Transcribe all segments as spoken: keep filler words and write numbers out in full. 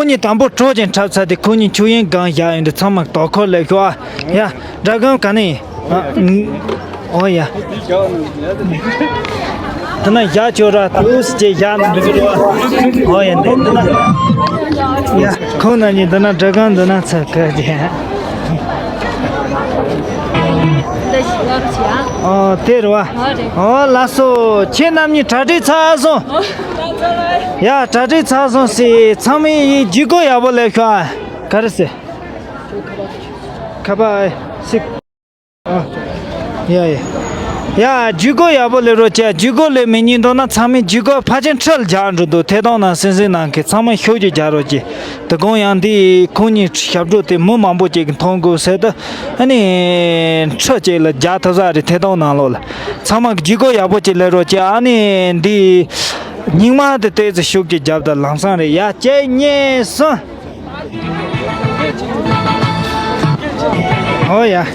ཁོ་གཉིས་དང་པོ་གྲོགས་ཀྱི་འཁྲབ་ཚར་ཏེ་ཁོ་གཉིས་མཆོད་ཡོན་སྒང་བཞག་ཡོང་དུས་ཚང་མ་དོ་ཁུར་ལེགས་ཤོག་ཨ། ཡ། སྒྲ་སྒམ་ག་ནས་ཡིན། ཨ། ཨོ་ཡ། འདི་ན་བཞག་ཆོག་ར་ཏུས་ཅེ་བཞག་ན་འགྲིག་གི་རེད་བ། ཨོ་ཡ་འདི་འདི་ན། ཡ། ཁོང་རྣམ་གཉིས་འདི་ན་སྒྲ་སྒམ་འདི་ན་ཚར་ག་རེད། འདི་ཞིག་ལབ་ཅིག་ཨ། ཨོ་དེ་རེད་བ། ཨོ་རེད། ཨོ་ལགས་སོ། ཁྱེད་རྣམ་གཉིས་གྲ་སྒྲིག་ཚར་སོང་། ཡ་གྲ་སྒྲིག་ཚར་སོང་ཟེར། ཚང་མས་ཡིན་ཇུས་འགོད་ཡག་པོ་ལེགས་ཤོག་ཨ། ག་རེ་ཟེར། ཁ་པར་ཨེ་སི། ཨ། ཡ་ཡ། ཡ་ཇུས་འགོད་ཡག་པོ་ལེགས་རོགས་བྱས། ཇུས་འགོད་ལེགས་མི་ཉན་འདུག་ན་ཚང་མས་ཇུས་འགོད་ཕལ་ཆེར་འཕྲལ་རྒྱག་འགྲོ་འདུག་ཐད་གཏོང་ནང་སེམས་སེམས་ནང་གི་ཚང་མས་ཤུགས་ཀྱིས་རྒྱག་རོགས་གྱིས། དེ་དགོང་ཡང་འདི་ཁོང་གཉིས་ཞབས་བྲོ་དེ་མི་མང་པོ་ཅིག་གིས་མཐོང་དགོས་ཟེར་དུས་ཨ་ནི་འཕྲལ་ཅིག་ལ་རྒྱག་ཐུབ་ས་རེད། ཐད་གཏོང་ནང་ལོགས་ལ་ཚང་མ་གིས་ཇུས་འགོད་ཡག་པོ་ཅིག་ལེགས་རོགས་བྱས། ཨ་ནི་འདི་སྙིང་མ་དེ་ཏོག་ཙམ་ཤུགས་ཀྱིས་རྒྱབ་དང་ལམ་སང་རེད། ཡ་གཅིག་གཉིས་གསུམ། ཨོ་ཡ།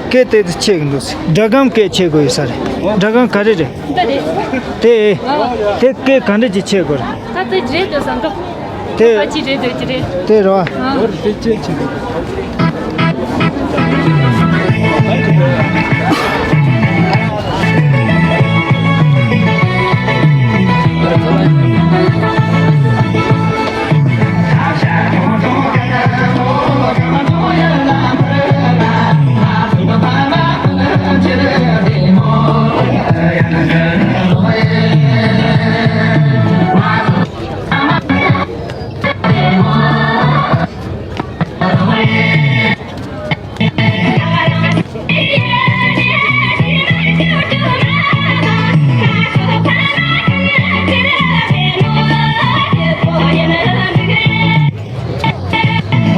སྐད་དེ་ཚོ་ཆེ་གི་འདུག་སྒྲ་སྒམ་སྐད་ཆེ་དགོས་ཡོད་ས་རེད། སྒྲ་སྒམ་ག་རེ་རེད། འདི་རེད། དེ། ཨ། དེ་སྐད་ག་འདྲ་ཅིག་ཆེ་དགོས་རེད། ད་དེ་རེད་འདོད་བསམ་གི། དེ། ཨ་ཅི་རེད་འདོད་ཀྱི་རེད། དེ་རེད་བ། ཨ།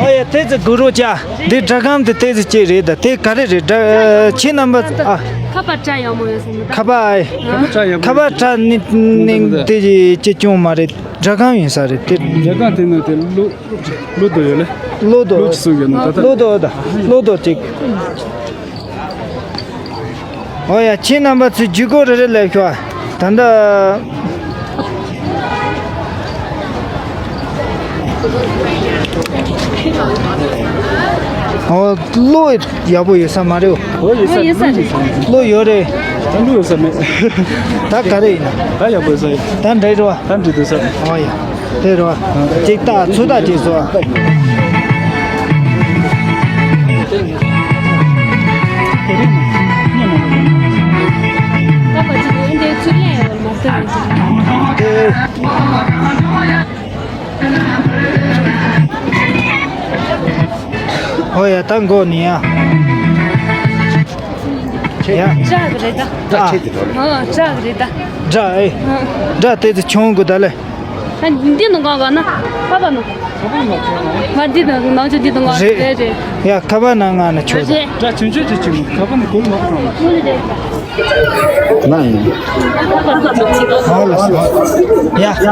ཨོ་ཡ། ཏོག་ཙམ་སྒུག་རོགས་བྱ། འདི་སྒྲ་སྒམ་དེ་ཏོག་ཙམ་ཅིག་རེད་ད། དེ་ག་རེ་རེད། སྒྲ་ཁྱེད་རྣམ་པ་ཨ། ཁ་པར་སྒྲ་ཡག་མོ་ཡོད་སོང་། ཁ་པར་ཨེ། ཁ་པར་སྒྲ་ནི་ནི་དེ་ཅི་ཅུང་མ་རེད། སྒྲ་སྒམ་ཡིན་ས་རེད་དེ། སྒྲ་སྒམ་དེ་ནི་དེ་ལོ་ལོ་དོ་ཡོད་ལེ། ལོ་དོ། ལོ་ཅི་སུ་ཡོད་ན་ད་ལྟ། ལོ་དོ་ད། ལོ་དོ་ཅིག་ཨོ་ཡ། ཁྱེད་རྣམ་པ་ཚོས་ཇུས་འགོད་རེ་རེ་ལེགས་ཤོག་ད་ལྟ། ཨོ་གློག་ཡག་པོ་ཡོད་ས་མ་རེད། ཨོ་ཡོད་ས་ཡོད་ས་རེད། གློག་ཡོད་རེད། ད་གློག་ཡོད་ས་མེད། ད་ག་རེ་ཡིན་ན། ད་ཡག་པོ་ཡོད་ས་ཡོད། ད་འདྲ་རེད་བ། ད་འདྲ་འདུག་ས། ཨོ་ཡ། དེ་རོ། ཅིག་ཏག་ཚུ་ཏག་ཅིག་བཟོ། ཨོ་ཡ། ད་མགོ་ནི་ཡ། ཡ། ཅག་རེད་ད། ཨ། ཨ་ཅག་རེད་ད། སྒྲ་ཨེ། སྒྲ་དེ་ཚོ་ཆུང་གི་ད་ལེ། ཨ་འདི་ནང་གང་ག་ན་ཁ་པར་ནང་། ང་འདི་ནང་ནང་ཆ་འདི་ནང་རེད། རེད་རེད། ཡ་ཁ་པར་ནང་ང་ན་ཆོག་རེད། སྒྲ་ཆུང་ཆུང་ཅིག་ཆུང་། ཁ་པར་ནང་གོ་མ་གོ་ན། ང་ཡིན། ཧོ་ལ་སོ། ཡ།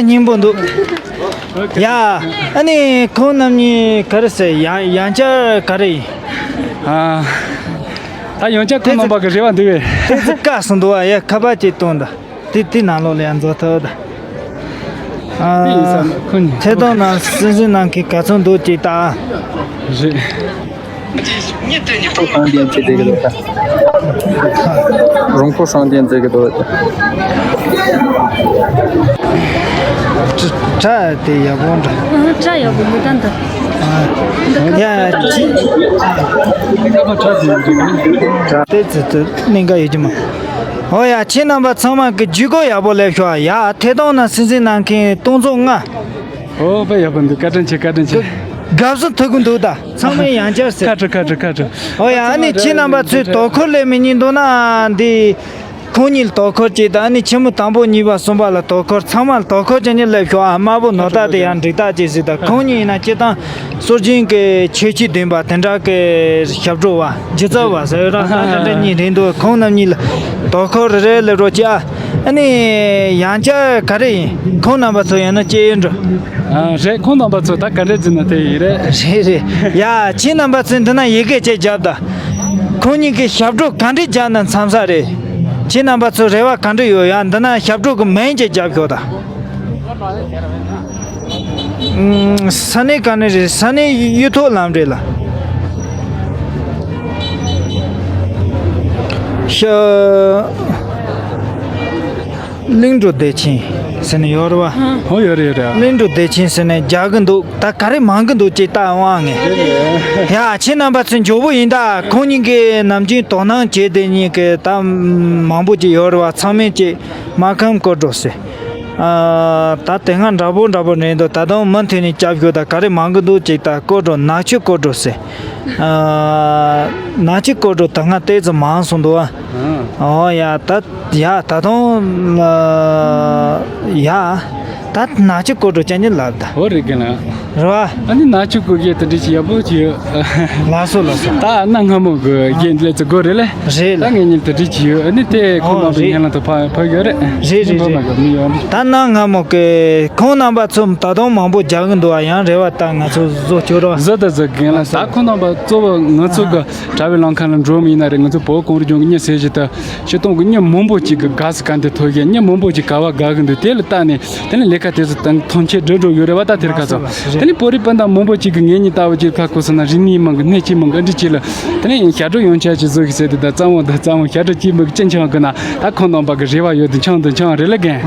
སྙིང་པོ་འདུག་ཡ། ཨ་ནི་ཁོང་རྣམ་གཉིས་ག་རེ་ཟེར། ཡང་ཡང་བསྐྱར་ག་རེ་ཡིན། ཨ། ད་ཡང་བསྐྱར་ཁོང་རྣམ་པ་གི་རེ་བ་འདུག་བས། དེ་ཚོ་བཀག་སོང་འདུག་བ། ཡ། ཁ་པར་ཅིག་གཏོང་ད། དེ་དེ་ནང་ལོགས་ལ་ཡང་འཛུལ་ཐུབ་ད། ཨ། ཁོ་ནི་ཐད་གཏོང་ནང་སེམས་སེམས་ནང་གི་ག་ཚོད་འདུག་ཅིག་ལྟ། རེད། རོང་ཕུ་ཧྲང་ཏེན་ཟེར་གི་འདུག་ཁྲ་དེ་ཡག་པོ་འདྲ། ཁྲ་ཡག་པོ་མི་ད་འདི། ཡ། དེ་ཚོ་དེ་གནད་འགག་ཡོད་ཀྱི་མ། ཨོ་ཡ། ཁྱེད་རྣམ་པ་ཚང་མ་གི་བརྒྱུད་སྐུར་ཡག་པོ་ལེབ་ཤོག་ཡ། ཐད་གཏོང་ནང་སེམས་སེམས་ནང་གི་སྟོང་ཚོ་ལྔ། ཨོ་དཔེ་ཡག་པོ་འདུག་བཀའ་དྲིན་ཆེ། བཀའ་དྲིན་ཆེ། དགའ་བསུ་ཐུབ་ཀྱི་འདུག་ད་ཚང་མས་ཡང་བསྐྱར་ཟེར། ཁ་དྲི་ཁ་དྲི་ཁ་དྲི། ཨོ་ཡ། ཨ་ནི་ཁྱེད་རྣམ་པ་ཚོས་དོ་ཁུར་ལེན་མི་ཉན་འདུག་ན་འདི། ཁོང་གཉིས་ལ་དོ་ཁུར་གཅིག་དང་། ཨ་ནི་ཆེན་མོ་དང་པོ་གཉིས་པ་གསུམ་པ་ལ་དོ་ཁུར། ཚང་མ་ལ་དོ་ཁུར་བྱེད་ཉིན་ལེབ་ཤོག་ཨ། དམར་པོ་ནོར་བདག་དེ་ཡང་འགྲིག་རྟགས་ཅིག་ཟིག་དང་། ཁོང་གཉིས་ཡིན་ན་སྤྱིར་བཏང་སྲོལ་རྒྱུན་གྱི་ཁྱད་ཆོས་ལྡན་པ་དེ་འདྲ་གི་ཞབས་བྲོ་བ། སྒྱུ་རྩལ་བ་ཟེར་ར། ད་དེ་འདྲ་གཉིས་རེད་འདུག་ཁོང་རྣམ་གཉིས་ལ་དོ་ཁུར་རེ་རེ་ལེབ་རོགས་གྱིས་ཨ། ཨ་ནི་ཡང་བསྐྱར་ག་རེ་ཡིན། ཁོང་རྣམ་པ་ཚོ་ཡང་ན་སྐྱེས་ཡོད་འགྲོ། ཨ། རེད། ཁོང་རྣམ་པ་ཚོ་ད་ག་འདྲས་བྱས་ན་དེ་ཡིན་རེད། རེད་རེད། ཡ། ཁྱེད་རྣམ་པ་ཚོས་འདི་ན་ཡི་གེ་ཅིག་བརྒྱབ་ད། ཁོང་གཉིས་ཀྱི་ཞབས་བྲོ་ག་འདྲས་རྒྱག་ན་འཚམས་ས་རེད། ཁྱེད་རྣམ་པ་ཚོ་རེ་བ་ག་འདྲས་ཡོད། ཡ། འདི་ན་ཞབས་བྲོ་གི་མིང་ཅིག་བརྒྱབ་ཤོག་ད། ཨུམ། ས་གནས་ག་ནས་རེད། ས་གནས་གཡུ་ཐོག་ལམ་རེད་ལ། ཤ། གླིང་འགྲོ་བདེ་ཆེན་ཟེར་ནས་ཡོད་རེད་བ། ཧོ། ཡོད་རེད་ཡོད་རེད། གླིང་འགྲོ་བདེ་ཆེན་ཟེར་ནས་རྒྱག་གི་འདུག་ད་ག་རེ་མང་གི་འདུག་ཅེས་ལྟ་འོང་ཨ་ངས། ཡ། ཁྱེད་རྣམ་པ་ཚོས་མགྱོགས་པོ་ཡིན་ད། ཁོང་གཉིས་ཀྱིས་ནམ་རྒྱུན་དོ་སྣང་བྱེད་དེ་གཉིས་ཀྱི་ད་མང་པོ་ཅིག་ཡོད་རེད་བ། ཚང་མས་ཅིག་སྨར་ཁམས་སྐོར་འགྲོ་ཟེར། ཨ། ད་དེ་སྔ་འདྲ་པོ་འདྲ་པོ་རེད་འདུག་ད་དུང་མུ་མཐུད་ནས་རྒྱབ་ཤོག་ད། ག་རེ་མང་གི་འདུག་ཅེས་ལྟ། སྐོར་འགྲོ། ནག་ཆུ་སྐོར་འགྲོ་ཟེར། ཨ། ནག་ཆུ་སྐོར་འགྲོ་ད་སྔ་ཏོག་ཙམ་མང་སོང་འདུག་ཨ། ཨོ་ཡ། ད། ཡ། ད་དུང་། ཨ། ཡ། ད་ནག་ཆུ་སྐོར་འགྲོ་ཅན་ཅན་ལབ་ད། ཨོ་རེད་གི་ལ། རེད་བ། ཨ་ནི་ནག་ཆུ་སྐོར་གྱི་དེ་འདྲ་ཞིག་ཡག་པོ་ཅིག་ཡོད། ལགས་སོ་ལགས་སོ། ད་གནའ་སྔ་མོ་གི་རྒྱན་ལས་ཚོ་དགོས་རེད་ལེ། རེད་ལ། ད་ངེད་གཉིས་དེ་འདྲ་ཅིག་ཡོད། ཨ་ནི་དེ་ཁོང་ཨོ་རྣམ་པའི་རེད། སྙན་ལམ་དུ་ཕ་ཕ་ཡོད་རེད། རེད་རེད་མི་འབོར་རེད། མ་གི་མི་ཡོད་རེད། ད་གནའ་སྔ་མོ་གི་ཁོང་རྣམ་པ་ཚོ་ད་དུང་མང་པོ་རྒྱག་གི་འདུག་ཨ། ཡང་རེ་བ་ད་ང་ཚོ་བཟོ་ཆོག་རོགས། བཟོ་ད་བཟོ་གི་ལ། ད་ཁོང་རྣམ་པ་གཙོ་བོ་ང་ཚོ་གི་དྲ་བའི་ལམ་ཁ་ལ་འགྲོ་མི་ཡིན་ན་རེད། ང་ཚོ་བོད་གངས་རི་ལྗོངས་ཀྱི་མྱི་ཟེར་གྱི་ད་སྤྱིར་བཏང་གི་མྱི་མང་པོ་ཅིག་གི་དགའ་ས་ག་འདི་ཐོབ་གི། མྱི་མང་པོ་ཅིག་ག་བ་དགའ་གི་འདུག་དེ་ལ་བལྟས་ནས་དེ་ནས་ལས་ཀ་དེ་ཚོ་དང་ཐོན་ཆེད་འགྲོ་འགྲོ་ཡོད་རེད་བ། ད་དེར་ཁ་ཚོ་དེ་ནས་བོད་རིགས་སྤུན་ཟླ་མང་པོ་ཅིག་གི་ངེད་གཉིས་ལྟ་བུ་ཅིག་ཁ་ཁོ་སོང་ན་རིག་གནས་མང་གི་སྣེ་ཁྲིད་མང་གི་འདི་ཅིག་ལ། དེ་ནས་ཞབས་བྲོ་ཡང་བསྐྱར་ཅིག་བཟོ་གི་ཟེར་དུས་ད་གཙང་བོ་ད་གཙང་བོ་ཞབས་བྲོ་ཅིག་མི་གི་ཅི་འཆང་གི་ན། ད་ཁོང་རྣམ་པ་གི་རེ་བ་ཡོད་དུ་འཆང་དུ་འཆང་རེད་ལ་རྒན།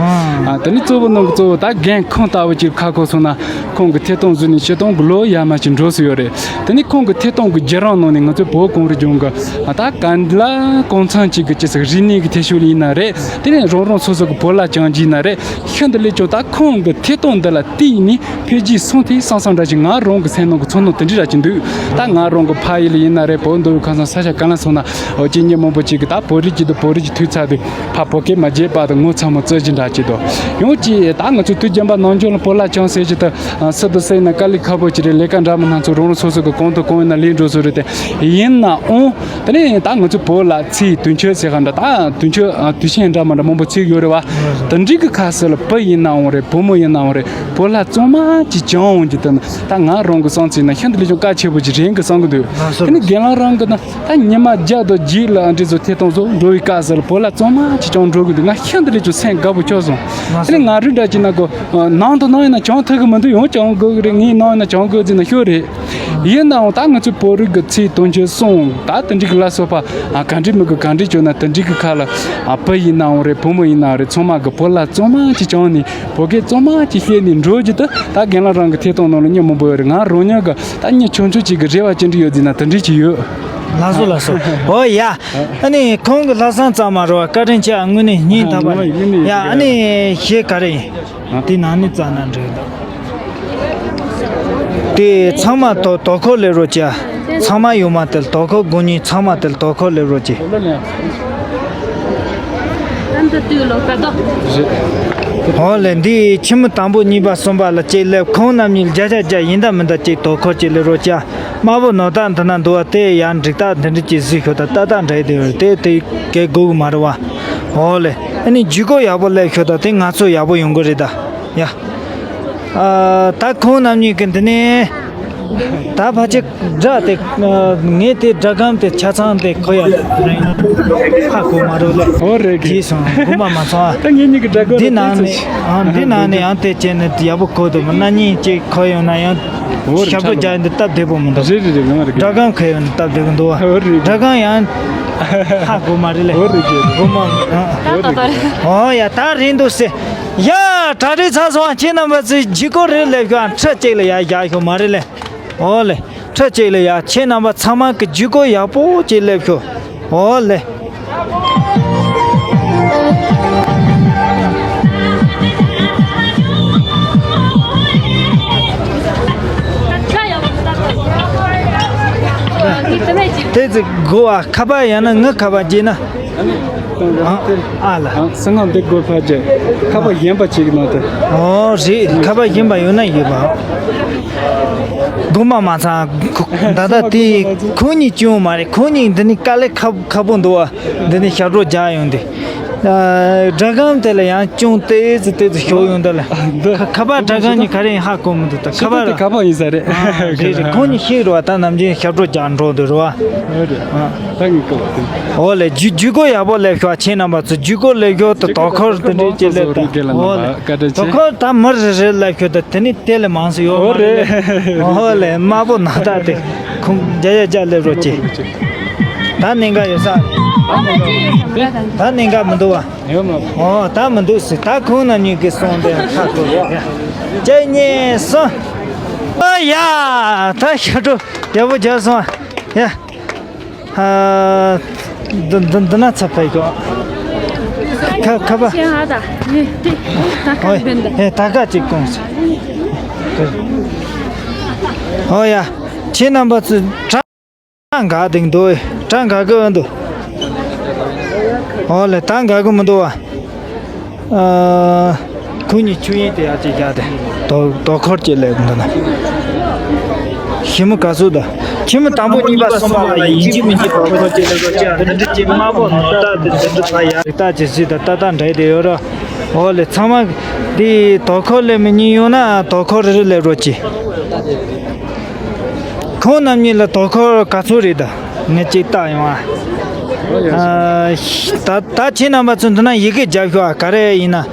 ཨ། དེ་ནི་གཙོ་བོ་ནང་གི་གཙོ་བོ་ད་རྒན་ཁོང་ལྟ་བུ་ཅིག་ཁ་ཁོ་སོང་ན་ཁོང་གི་ཐད་གཏོང་བཟོས་ནས་སྤྱིར་བཏང་གི་ལོ་ཡར་མར་ཅིག་འགྲོ་སྲིད་ཡོད་རེད། དེ་ནི་ཁོང་གི་ཐད་གཏོང་གི་བརྒྱུད་རིམ་ནང་ནས་ང་ཚོའི་བོད་གངས་རི་ལྗོངས་གི་ཨ་ད་ག་འདི་ལ་གང་འཚམ་ཅིག་གི་ཅི་ཟེར་རིག་གནས་ཀྱི་ཐད་ཤུགས་ལ་ཡིན་ན་རེད། དེ་ནི་རང་རང་སོ་སོ་གི་བོད་ལྭ་བརྐྱངས་ཀྱི་ཡིན་ན་རེད། ཤིན་ཏུ་ལེགས་བྱུང་། ད་ཁོང་གི་ཐད་གཏོང་འདི་ལ་བལྟས་ནས་ཕལ་ཆེར་སོང་དེ་སང་སང་འདྲ་ཅིག་ང་རང་གི་སེམས་ནང་གི་ཚོར་སྣང་དེ་འདྲ་ར་ཅིག་འདུག་ད་ང་རང་གི་ཕ་ཡུལ་ལ་ཡིན་ན་རེད། བོད་མདོ་དབུས་ཁམས་གསུམ་ས་ཆ་གང་ལ་སོང་ན་འོ་ཅི་མྱི་མང་པོ་ཅིག་གིས་ད་བོད་རིགས་ཅིག་དང་བོད་རིགས་ཅིག་ཐུག་ཚར་དུས་ཕ་བོད་སྐད་མ་བརྗེད་པ་དང་ངོ་ཚ་མོ་བརྩི་གི་འདྲ་ཅིག་འདུག་ཡང་ཅིག་ད་ང་ཚོ་དུས་རྒྱུན་པ་ནམ་རྒྱུན་ལ་བོད་ལྭ་བརྐྱངས་ཟེར་གྱི་ད་སི་ཏུ་སེ་ན་དཀའ་ལས་ཁག་པོ་ཅིག་རེད། ལས་ཀ་འདྲ་མི་སྣ་ཚོ་རང་རང་སོ་སོ་གི་གང་དང་གང་ཡིན་ན་ལས་འགྲོ་སྲོལ་རེད་དེ། ཡིན་ནའང་དེ་ནས་ད་ང་ཚོའི་བོད་ལྭ་ཚེས་དུས་མཆོད་ཟེར་ག་འདྲ། ད་དུས་མཆོད་དུས་ཆེན་འདྲ་མི་འདྲ་མང་པོ་ཚེས་ཡོད་རེད་བ། དེ་འདྲའི་གི་ཁ་ཤས་ལ་བུ་ཡིན་ནའང་རེད། བུ་མོ་ཡིན་ནའང་རེད། བོད་ལྭ་གཙང་མ་ཅིག་བརྐྱངས་འོང་གི་དེ་ནི་ད་ང་རང་གི་བསམ་ཚུལ་ན་ཤིན་ཏུ་ལས་ཀྱང་གལ་ཆེ་པོ་ཅིག་རེད་གི་བསམ་གི་འདུག་དེ་ནི་རྒན་ལགས་རང་གི་ན་ད་ཉི་མ་བརྒྱ་དང་བརྒྱད་ལ་འདི་ཚོ་ཐད་གཏོང་བཟོ་འགྲོ་བའི་སྐབས་སུ་ལ་བོད་ལྭ་གཙང་མ་ཅིག་བརྐྱངས་འགྲོ་གི་འདུག་ང་ཤིན་ཏུ་ལས་ཀྱང་སེམས་དགའ་པོ་ཆགས་སོང་། དེ་ནི་ང་རུ་འདྲ་ཅིག་ན་གོ་ནང་དུ་ནང་ཡིན་ན་བརྐྱང་ཐུབ་གི་མི་འདུག་ཡང་བརྐྱང་དགོས་གི་རེད། ངའི་ནང་ཡིན་ན་བརྐྱང་དགོས་ཟེར་ན་ཤོད་རེད། ཡིན་ནའང་ད་ང་ཚོའི་བོད་རིགས་ཀྱི་ཚེས་དུས་མཆོད་སོང་ད་དེ་འདྲའི་གི་ལ་སོགས་པ་ག་འདྲའི་མི་དགོས་ག་འདྲའི་བྱུང་ན་དེ་འདྲའི་གི་ཁ་ལ་བུ་ཡིན་ནའང་རེད། བུ་མོ་ཡིན་ནའང་རེད། ཚང་མ་གི་བོད་ལྭ་གཙང་མ་ཅིག་བརྐྱངས་ནས་བོད་སྐད་གཙང་མ་ཅིག་བཤད་ནས་འགྲོ་རྒྱུ་དེ་ད་རྒན་ལགས་རང་གི་ཐད་གཏོང་ནང་ལ་མྱི་མང་པོ་ཡོད་རེད། ང་རང་ཉིད་ཀྱི་ད་མྱི་ཆུང་ཆུང་ཅིག་གི་རེ་བ་ཅི་འདྲ་ཡོད་ཟེར་ན་དེ་འདྲ་ཅིག་ཡོད། ལགས་སོ་ལགས་སོ། ཨོ་ཡ། ཨ་ནི་ཁོང་གི་ལྷག་བསམ་ཙམ་མ་རེད་བ། བཀའ་དྲིན་ཆེ། དངོས་གནས་སྙིང་ཐག་པ་ནས། ཡ། ཨ་ནི་གཞས་ག་རེ་ཡིན། དེ་ནང་ནས་བཙལ་ན་འགྲིག་འདུག་དེ་ཚང་མ་དོ་དོ་ཁུར་ལེན་རོགས་བྱས། ཚང་མ་ཡོང་མ་དེ་ལ་དོ་ཁུར། དགོས་ཉེན་ཚང་མ་དེ་ལ་དོ་ཁུར་ལེན་རོགས་བྱས། ཨོ་ལེ། འདི་ཆེན་མོ་དང་པོ་གཉིས་པ་གསུམ་པ་ལ་གཅིག་སླེབས། ཁོང་རྣམ་གཉིས་ལ་བརྒྱ་ཆ་བརྒྱ་ཡིན་ད་མིན་ད་གཅིག་དོ་ཁུར་གཅིག་ལེན་རོགས་བྱས། དམར་པོ་ནོར་བདག་འདི་ན་འདུག་བ། དེ་ཡང་འགྲིག་རྟགས་འདི་འདྲ་ཅིག་གཟིགས་ཤོག་ད། ཏག་ཏག་འགྲིག་དེ་རེད། དེ་དེ་གས་དགོས་གི་མ་རེད་བ། ཨོ་ལེ། ཨ་ནི་བརྒྱུད་སྐུར་ཡག་པོ་སླེབས་ཤོག་ད། དེ་ང་ཚོ་ཡག་པོ་ཡོང་གི་རེད་ད། ཡ། ཨ། ད་ཁོང་རྣམ་གཉིས་ཀྱི་འདི་ནས། ད་ཕལ་ཆེར་སྒྲ་དེ། ཨ། ངས་དེ་སྒྲ་སྒམ་དེ་ཆ་ཚང་དེ་ཁོ་ཡ་ཧ་གོ་མ་རེད་ལེ། ཨོ་རེད་གི། རྗེས་སོང་། གོ་མ་མ་སོང་། ཨ། ད་ངེད་གཉིས་ཀྱི་སྒྲ་སྒམ་འདི་ནང་ནས། ཨ། འདི་ནང་ནས་ཡང་དེ་བྱས་ནས་ཡག་པོ་གོ་འདུག་མི་སྣ་གཉིས་ཅིག་ཁོ་ཡོང་ན་ཡང་། ཨོ་རེད། ཞབས་བྲོ་རྒྱག་འདི་སྟབས་བདེ་པོ་མི་འདུག་རེད་རེད་རེད། ངོ་མ་རེད་གི། སྒྲ་སྒམ་ཁོ་ཡོང་ན་སྟབས་བདེ་པོ་འདུག་ཨོ་རེད། སྒྲ་སྒམ་ཡང་ཧ་གོ་མ་རེད་ལེ། ཨོ་རེད་གི། གོ་མ། ཨ། ད་ད་ད་རེད། ཨོ་ཡ། ད་རེད་འདུག་སེ། ཡ། གྲ་སྒྲིག་ཚར་སོང་། ཁྱེད་རྣམ་པ་ཚོས་ཇུས་འགོད་རེ་སླེབས་ཤོག་ཨ། ཁྲི་གཅིག་ལ་ཡར་བཞག་ཤོག་མ་རེད་ལེ། ཨོ་ལེ། ཁྲི་གཅིག་ལ་ཡར། ཁྱེད་རྣམ་པ་ཚང་མ་གི་ཇུས་འགོད་ཡག་པོ་ཅིག་སླེབས་ཤོག་ཨོ་ལེ། དེ་ཚོ་དགོས་ཨ། ཁ་པར་ཡང་ན་ངའི་ཁ་པར་བརྗེས་ན། ཨ་ལ། ཨ། སེམས་ངང་འདི་དགོས་ཕར་བརྗེ། ཁ་པར་གཞན་པ་ཅིག་གི་ནང་དུ། ཨོ་རེད། ཁ་པར་གཞན་པ་ཡོད་ན་ཡོད་པ། དགོས་མ་མ་ཚང་། ད་ལྟ་དེ་ཁོང་གཉིས་བྱུང་མ་རེད། ཁོང་གཉིས་འདི་ནི་དཀའ་ལས་ཁག་ཁག་པོ་འདུག་ཨ། འདི་ནི་ཞབས་བྲོ་རྒྱག་ཡོང་དེ། ཨ། སྒྲ་སྒམ་དེ་ལ་ཡང་ཅུང་ཏོག་ཙམ་ཏོག་ཙམ་ཤོར་ཡོང་དེ་ལ། འདི་ཁ་ཁ་པར་སྒྲ་སྒམ་གཉིས་ག་རེ་ཡིན་ཧ་གོ་མི་འདུག་ད་ཁ་པར། ཁ་པར་ཡིན་ས་རེད། ཨ། རེད་རེད། ཁོང་གཉིས་ཤེས་རོགས། ད་ནམ་རྒྱུན་ཞབས་བྲོ་རྒྱག་འགྲོ་འདུག་རོགས། ཨ། ད་ངས་བཀོད་པ་དེ། ཨོ་ལེ། ཇུས་ཇུས་འགོད་ཡག་པོ་སླེབས་ཤོག་ཁྱེད་རྣམ་པ་ཚོ་ཇུས་འགོད་སླེབས་ཤོག་ད་དོ་ཁུར་དེ་འདྲས་ཅིག་སླེབས་དང་། ཨོ་ལེ། དོ་ཁུར་ད་མི་རེ་རེ་སླེབས་ཤོག་ད་དེ་ནི་དེ་ལས་མང་སུ་ཡོད་མ་རེད། ཨོ་ལེ། དམར་པོ་ནག་ད་དེ་ཁོང་བརྒྱ་ཡ་བརྒྱ་སླེབས་རོགས་གྱིས། ད་གནད་འགག་ཡོད་ས་རེད། ད་གནད་འགག་མི་འདུག་བ། ཡོད་མ། ཨོ་ད་མི་འདུག་ཟེར། ད་ཁོང་རྣམ་གཉིས་ཀྱི་གསུང་དེ་ཧ་གོ་ཡ། གཅིག་གཉིས་གསུམ། ཨ་ཡ། ད་ཞབས་བྲོ་རྒྱལ་པོ་རྒྱག་སོང་ཡ། ཨ། འདི་འདི་འདི་ན་ཚ་ཕ་གི། ཁ་ཁ་པར། ཨོ་ཡ། ད་ག་ཅིག་གོང་ས། ཨོ་ཡ། ཁྱེད་རྣམ་པ་ཚོས་དྲ། གྲངས་འགག་དེང་འདུག་གྲངས་འགག་གི་འདུག་ཨོ་ལེ། ད་འགག་གི་མི་འདུག་བ། ཨ། ཁོ་གཉིས་ཆུ་ཡིན་དེ་ཡ་ཅིག་རྒྱག་དེ། དོ་དོ་ཁུར་ཅིག་ལས་འདུག་ན། ཞི་མོ་ག་ཚོད་ད། ཁྱིམ་དང་པོ་གཉིས་པ་གསུམ་པ་ལ་ཡིན་གཅིག་མིན་གཅིག་དོ་ཁུར་ཅིག་ལས་འགྲོ་ཅིག་འདི་འདྲ་ཅིག་དམར་པོ་ནོར་ད་དེ་འདི་འདྲ་ཚ་ཡ་རིག་ད་ཅིག་སྲིད་ད་ད་ད་འདྲ་དེ་ཡོད་ར། ཨོ་ལེ། ཚང་མ་དེ་དོ་ཁུར་ལས་མི་གཉིས་ཡོང་ན་དོ་ཁུར་རེ་རེ་ལས་རོགས་ཅིག་ཁོང་རྣམ་གཉིས་ལ་དོ་ཁུར་ག་ཚོད་རེད་ད། ངས་ཅིག་བལྟ་ཡོང་ཨ། ཨ། ད་ད་ཁྱེད་རྣམ་པ་ཚོ་འདི་ན་ཡི་གེ་རྒྱབ་ཤོག་ཨ། ག་རེ་ཡིན་ན།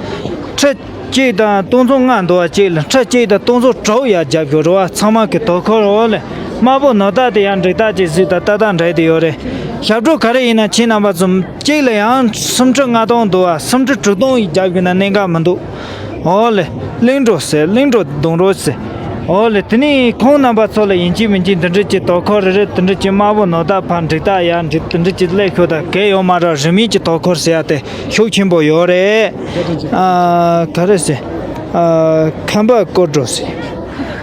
ཁྲི་གཅིག་དང་སྟོང་ཚོ་ལྔ་འདུག་བ་གཅིག་ལ། ཁྲི་གཅིག་དང་སྟོང་ཚོ་དྲུག་ཡར་རྒྱབ་ཤོག་རེད་བ། ཚང་མ་གི་དོ་ཁུར། འོ་ལེ། དམར་པོ་ནོར་ད་དེ་ཡང་འགྲིག་ད་ཅིག་སྲིད་ད་ད་ད་འདྲ་དེ་ཡོད་རེད། ཞབས་བྲོ་ག་རེ་ཡིན་ན་ཁྱེད་རྣམ་པ་ཚོ་གཅིག་ལ་ཡང་སུམ་ཁྲི་ལྔ་སྟོང་འདུག་བ། སུམ་ཁྲི་དྲུག་སྟོང་ཡར་རྒྱབ་ཤོག་ན་གནད་འགག་མི་འདུག་ཨོ་ལེ། གླིང་འགྲོ་ཟེར། གླིང་འགྲོ་གདོང་རོགས་ཟེར། ཨོ་ལེ། དེ་ནས་ཁོང་རྣམ་པ་ཚོ་ལ་ཡིན་གཅིག་མིན་གཅིག་འདི་འདྲ་ཅིག་དོ་ཁུར་རེ་རེ་དེ་འདྲ་ཅིག་དམར་པོ་ནོར་ད་ཕར་འགྲིག་ད་ཡ་འགྲིག་དེ་འདྲ་ཅིག་སླེབས་ཤོག་ད་གལ་ཡོད་མ་རེད། རིན་མེད་ཀྱི་དོ་ཁུར་ཟེར་ཡ་དེ་ཤུགས་ཆེན་པོ་ཡོད་རེད། ཨ། ག་རེ་ཟེར། ཨ། ཁམས་པ་སྐོར་འགྲོ་ཟེར།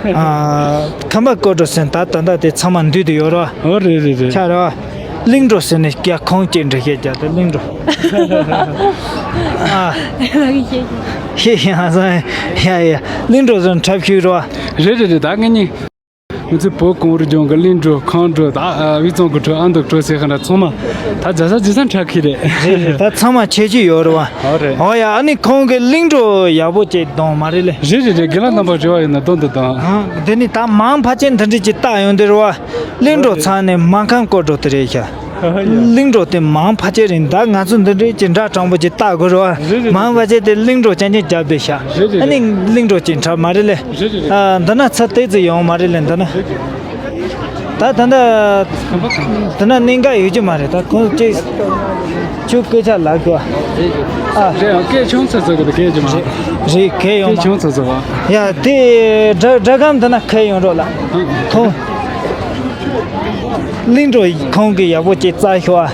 ཨ། ཁམས་པ་སྐོར་འགྲོ་ཟེར། ད་ད་ལྟ་དེ་ཚང་མ་འདུས་དེ་ཡོད་རེད། ཨོ་རེད་རེད་རེད། ཆ་རེད་བ། གླིང་འགྲོ་ཟེར་ནས་སྐྱ་ཁོང་ཅིག་འདྲི་བཤད་རྒྱག་དེ་གླིང་འགྲོ། ཨ། ཤེས་ཤེས་ཧ་སང་ཡ་ཡ། གླིང་འགྲོ་ཟེར་ནས་འཁྲབ་ཤུལ་རོ། རེད་རེད་རེད། ད་ངེད་གཉིས། ང་ཚོའི་བོད་གངས་རི་ལྗོངས་ཀྱི་གླིང་འགྲོ་ཁང་འགྲོ་ད་དབུས་གཙང་གི་འགྲོ་ཨ་མདོ་འགྲོ་ཟེར་ག་འདྲ་ཚང་མ་ད་རྒྱ་ས་རྗེས་སང་འཁྲབ་ཁི་རེད། རེད་རེད། ད་ཚང་མ་ཁྱད་ཆོས་ཡོད་རེད་བ། ཨོ་རེད། ཨོ་ཡ། ཨ་ནི་ཁོང་གི་གླིང་འགྲོ་ཡག་པོ་ཅིག་གཏོང་མ་རེད་ལེ། རེད་རེད་རེད། རྒན་ལགས་རྣམ་པ་རེ་བ་ཡོད་ན་གཏོང་དུ་གཏོང་། ཨ། འདི་ནི་ད་མང་ཕལ་ཆེར་འདི་འདྲ་ཅིག་བལྟ་ཡོང་དེ་རེད་བ། གླིང་འགྲོ་ཚང་ནས་མ་ཁང་སྐོར་འགྲོ་དེ་རེད་ཤག་གླིང་འགྲོ་དེ་མང་ཕལ་ཆེར་རེད། ད་ང་ཚོ་འདི་འདྲའི་ཅིག་འདྲ་དྲང་པོ་ཅིག་བལྟ་དགོས་རེད་བ། རེད་རེད། མང་ཕལ་ཆེར་དེ་གླིང་འགྲོ་རྐྱང་རྐྱང་རྒྱབ་བསྡད་ཤག་རེད་རེད། ཨ་ནི་གླིང་འགྲོ་ཅིག་འཁྲབ་མ་རེད་ལེ། རེད་རེད། ཨ། འདི་ན་ཚ་ཏོག་ཙམ་ཡོང་མ་རེད་ལེ་འདི་ན། རེད་རེད། ད་ད་ལྟ་འདི་ན་གནད་འགག་ཡོད་ཀྱི་མ་རེད། ད་ཁོང་ཅིག་ཁྱོད་སྐད་ཆ་ལབ་དགོས། ཨ། རེད། སྐད་ཆུང་ཙམ་ཟེར་དགོས། སྐད་ཀྱི་མ་རེད། རེད། གལ་ཡོང་མ། སྐད་ཆུང་ཙམ་ཟེར་བ། ཡ་དེ་སྒྲ་སྒྲ་སྒམ་འདི་ན་གལ་ཡོང་རོགས་ལ། ཁོང་གླིང་འགྲོ་ཁོང་གིས་ཡག་པོ་ཅིག་བཙལ་ཤོག་ཨ།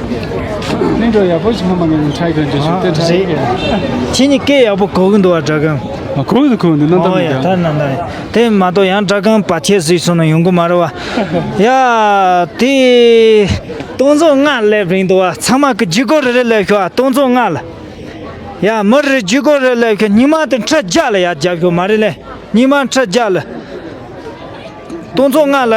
གླིང་འགྲོ་ཡག་པོ་ཞིག་མ་མ་ངས་ཁྲ་གི་འདྲི་ཞུ་དེ་ཁྲ་གི། ཁྱེད་གཉིས་སྐད་ཡག་པོ་གོ་གི་འདུག་བ། སྒྲ་སྒམ། ཨ། གོ་གི་འདུག་གོ་གི་འདུག་རྣམ་ཐར་ཨོ་མི་ཡ་འདུག་ད་རྣམ་ཐར་དེ་མ་གཏོགས་ཡང་སྒྲ་སྒམ་བར་ཆད་ཟིག་སོང་ན་ཡོང་གི་མ་རེད་བ། ཡ་དེ་སྟོང་ཚོ་ལྔ་སླེབས་རིང་འདུག་བ། ཚང་མ་གི་ཇུས་འགོད་རེ་རེ་སླེབས་ཤོག་ཨ། སྟོང་ཚོ་ལྔ་ལ། ཡ་མི་རེ་ཇུས་འགོད་རེ་སླེབས་ཤོག་སྙིང་མ་དེ་ཁྲི་བརྒྱ་ལ་ཡར་རྒྱབ་ཤོག་མ་རེད་ལེ། སྙིང་མ་ཁྲི་བརྒྱ་ལ། སྟོང་ཚོ་ལྔ་ལ་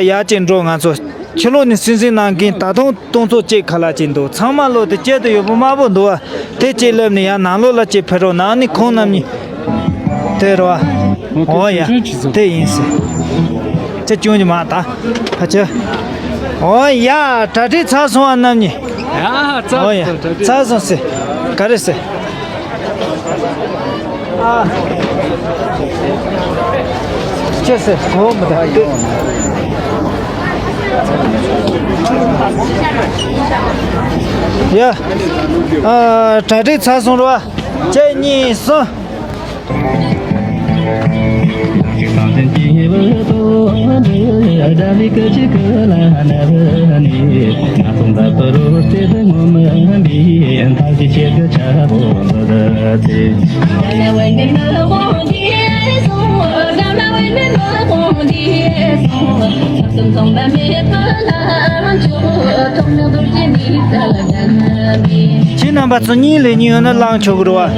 ཡར་ཅིག་འགྲོ། ང་ཚོ་ཕྱི་ལོགས་ནས་སིང་སིང་གནང་མཁན་ད་དུང་སྟོང་ཚོ་གཅིག་ཁ་ལག་ཅིག་འདུག་ཚང་མ་ལོག་དེ་དཀྱིལ་དུ་ཡོད་པོ་དམར་པོ་འདུག་བ། དེ་གཅིག་སླེབས་ནས་ཡར་ནང་ལོགས་ལ་གཅིག་ཕེབས་རོགས་གནང་། ཨ་ནི་ཁོང་རྣམ་གཉིས། དེ་རེད་བ། ཨོ་ཡ། དེ་ཡིན་ཟེར། ཅི་སྐྱོན་གྱི་མ་ད། ཕ་ཆ། ཨོ་ཡ། གྲ་སྒྲིག་ཚར་སོང་བ་རྣམ་གཉིས། ཡ་ཚར་ཨོ་ཡ། སོང་གྲ་སྒྲིག་ཚར་སོང་ཟེར། ག་རེ་ཟེར། ཨ། ཅི་ཟེར་གོ་མི་ད། ཡ། ཨ། གྲ་སྒྲིག་ཚར་སོང་རེད་བ། གཅིག་གཉིས་གསུམ། ཁྱེད་རྣམ་པ་ཚོ་གཉིས་ལས་གཉིས་ཡོད་ན་བླངས་ཆོག་གི་རེད་བ།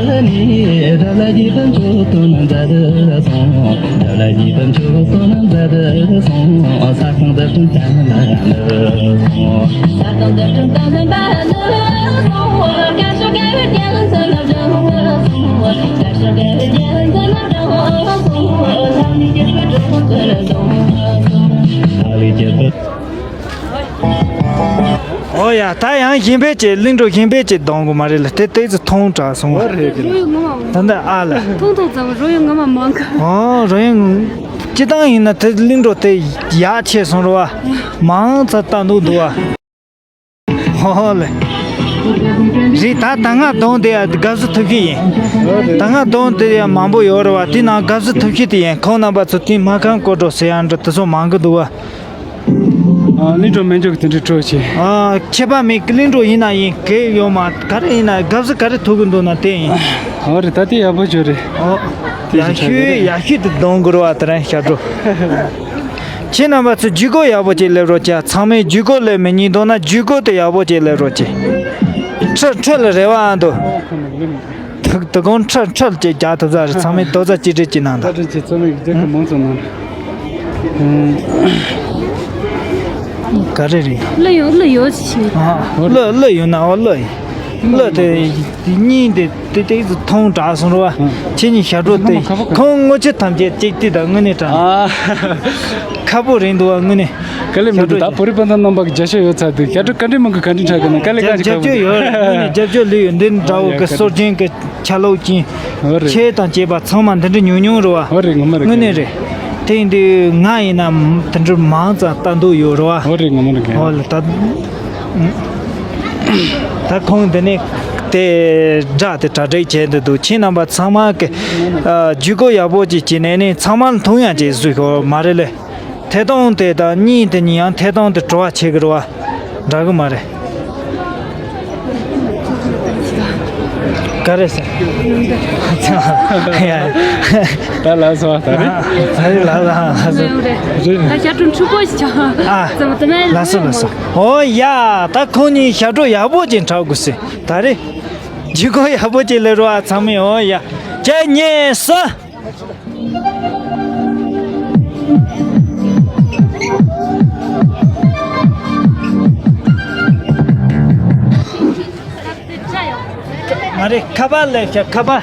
ཨོ་ཡ། ད་ཡང་གཞན་པས་ཀྱི་གླིང་འགྲོ་གཞན་པས་ཀྱི་གདོང་གི་མ་རེད་ལ། དེ་ཏོག་ཙམ་ཐུང་དྲགས་སོང་བ། རོ་ཡོད་ངོ་མ་མང་། ད་འདི་ཨ་ལ། ཐུང་ཐུང་ཙམ་རོ་ཡོད་ངོ་མ་མང་གི། ཨོ་རོ་ཡོད་ངོ་། སྤྱི་བཏང་ཡིན་ན་དེ་གླིང་འགྲོ་དེ་ཡག་ཆེ་སོང་རེད་བ། མང་ཙམ་ལྟ་འདུག་འདུག་བ། ཧོ་ཧོ་ལེ། རེད་ད། ད་སྔ་གདོང་དེ་ཡ་དགའ་བསུ་ཐུབ་ཤེས་ཡིན། ད་སྔ་གདོང་དེ་ཡ་མང་པོ་ཡོད་རེད་བ། དེ་ནང་དགའ་བསུ་ཐུབ་ཤེས་དེ་ཡིན། ཁོང་རྣམ་པ་ཚོ་དེ་སྨར་ཁམས་སྐོར་བྲོ་ཟེར་ཡང་འདྲ་དེ་ཚོ་མང་གི་འདུག་བ། ཨ། གླིང་འགྲོ་མེད་འཇོག་གི་དེ་འདྲའི་སྤྲོ་ཆེ། ཨ། ཁྱད་པར་མེད། གླིང་འགྲོ་ཡིན་ན་ཡིན། གེ་ཡོད་མ་ག་རེ་ཡིན་ན་དགའ་བསུ་ག་རེ་ཐུབ་གི་འདུག་ན་དེ་ཡིན། ཨོ་རེད། ད་དེ་ཡག་པོ་བྱོས་རེད། ཨོ། དེ་ཡག་ཤོས་ཡག་ཤོས་དེ་གདོང་དགོས་རེད་བ། དེ་རིང་ཞབས་བྲོ། ཁྱེད་རྣམ་པ་ཚོས་ཇུས་འགོད་ཡག་པོ་ཅིག་སླེབས་རོགས་བྱ། ཚང་མས་ཇུས་འགོད་སླེབས་མི་ཉན་འདུག་ན་ཇུས་འགོད་དེ་ཡག་པོ་ཅིག་སླེབས་རོགས་བྱེད། ཁྲི་ཁྲི་ལ་རེ་བ་ཨ་འདུག་ད་དུ་གོང་ཁྲི་ཁྲི་ལ་ཅིག་རྒྱག་ཐུབ་ས་རེད། ཚང་མས་རྡོག་རྩ་གཅིག་སྒྲིལ་ཅིག་གནང་དང་། ད་ཁྲི་ཆེ་ཚང་མས་རྒྱལ་ཁ་མང་ཙམ་གནང་། ག་རེ་རེད། གླུ་ཡོད། གླུ་ཡོད་ཅིག་བྱེད། ཨ། གླུ་གླུ་ཡོད་ན་ཨོ་གླུ་ཡིན། གླུ་དེ་དེ་གཉིས་དེ། དེ་ཏོག་ཙམ་ཐུང་དྲགས་སོང་རེད་བ། ཁྱེད་གཉིས་ཞབས་བྲོ་དེ་ཁོང་ངོ་ཆེ་ཐམས་ཅད་ཅིག་དེ་དང་དངོས་གནས་དྲང་། ཨ། ཁག་པོ་རེད་འདུག་བ་དངོས་གནས། དཀའ་ལས་མི་འདུག་ད་བོད་རིགས་སྤུན་ཟླ་རྣམ་པ་གི་རྒྱབ་སྐྱོར་ཡོད་ཚར་དུས་ཞབས་བྲོ་བཀའ་དྲིན་མང་གི་བཀའ་དྲིན་ཆགས་ཀྱི་ན། དཀའ་ལས་ཁག་ཅིག་རྒྱབ་སྐྱོར་ཡོད་རེད། དངོས་གནས་རྒྱབ་སྐྱོར་ལོས་ཡོད། འདི་འདྲ་བོ་གི་སྲོལ་རྒྱུན་གི་ཆ་ལུགས་ཅན། ཨོ་རེད། ཁྱེད་དང་བཅས་པ་ཚང་མ་འདི་འདྲ་ཉུང་ཉུང་རེད་བ། ཨོ་རེད། ངོ་མ་རེད། དངོས་གནས་རེད། དེ་ཡིན་དུས་ང་ཡིན་ན་དེ་འདྲ་མང་ཙམ་ལྟ་འདོད་ཡོད་རེད་བ། ཨོ་རེད། ངོ་མ་རེད། ཨོ་ལ་ད། ད་ཁོང་འདི་ནས་དེ་སྒྲ་དེ་གྲ་སྒྲིག་བྱས་འདུག་ཁྱེད་རྣམ་པ་ཚང་མ་གི་ཨ་ཇུས་འགོད་ཡག་པོ་ཅིག་བྱས་ནས་ནི་ཚང་མ་ལ་མཐོང་ཡག་ཅིག་བཟོས་ཤོག་མ་རེད་ལེ། ཐད་གཏོང་དེ་དང་གཉིས་དེ་གཉིས་ཡང་ཐད་གཏོང་དེ་བྲོ་བ་ཆེ་གི་རེད་བ། འདྲ་གི་མ་རེད། ག་རེ་ཟེར། ད་ལགས་སོ། ད་རེད། ད་རེད་ལགས་ལགས་ལགས་སོ། རེད། ད་ཞབས་བྲོ་འཁྲུག་པོ་ཞིག་བྱུང་། ཨ། ཙམ་དུ་མེད། ལགས་སོ་ལགས་སོ། ཨོ་ཡ། ད་ཁོང་གཉིས་ཞབས་བྲོ་ཡག་པོ་ཅིག་འཁྲབ་དགོས་ཟེར། ད་རེད། ཇུས་འགོད་ཡག་པོ་ཅིག་སླེབས་རོགས་ཨ་ཚང་མས། ཨོ་ཡ། གཅིག་གཉིས་གསུམ། མ་རེད། ཁ་པར་ལས་ཤ་ཁ་པར།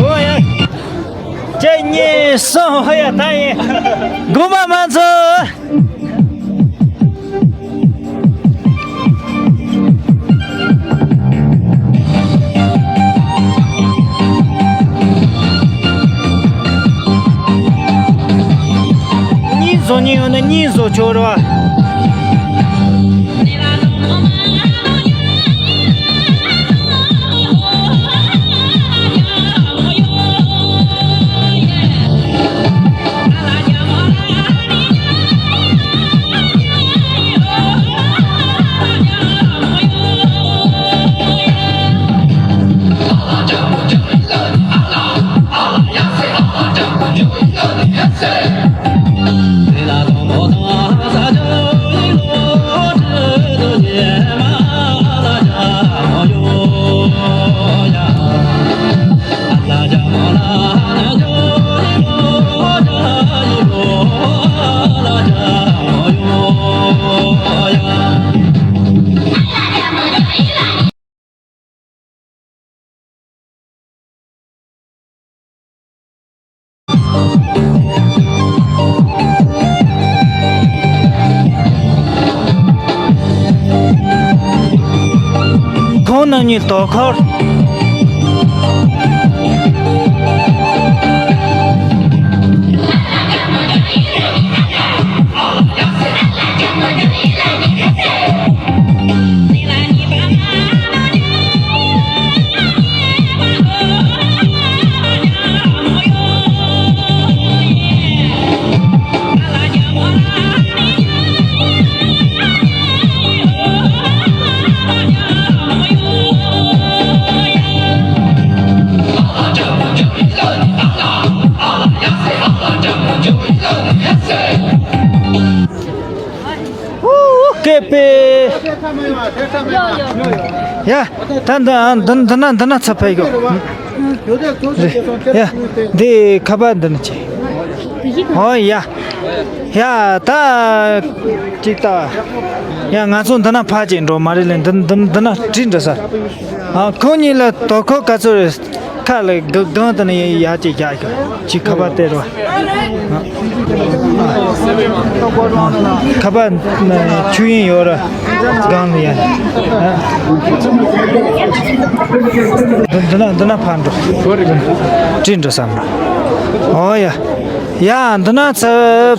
ཨོ་ཡ། གཅིག་གཉིས་གསུམ། ཨོ་ཡ། ད་ཡིན། དགོངས་པ་མ་ཚོམས། གཉིས་བཟོ་མཁན་ཡོད་ན་གཉིས་བཟོ་ཆོག་རེད་བ། རྣམ་གཉིས་དོ་ཁོར། ཀེ་པེ། ཡ། ད་འདི་འདི་འདི་ན་འདི་ན་ཚ་ཕེ་གོ། ཡ། འདི་ཁ་པར་འདི་ན་ཅི། ཨོ་ཡ། ཡ་ད། ཅིག་ད། ཡ་ང་ཚོ་འདི་ན་ཕ་ཅིག་འགྲོ་མ་རེད་ལེ། འདི་འདི་འདི་ན་དྲི་འདྲ་ས། ཨ་ཁོང་གཉིས་ལ་དོ་ཁོ་ག་ཚོད་རེད། ཁ་ལ་ག་གང་དུ་ནས་ཡ་ཅིག་རྒྱག་གི་ཅིག་ཁ་པར་སྟེར་བ། ཁ་པར་ཆུ་ཡིན་ཡོད་ར་སྒང་ལ་ཡ། འདི་འདི་ན་འདི་ན་ཕར་འགྲོ། དྲི་འགྲོ་བསམ་ར། ཨོ་ཡ། ཡ་འདི་ན་ཚ་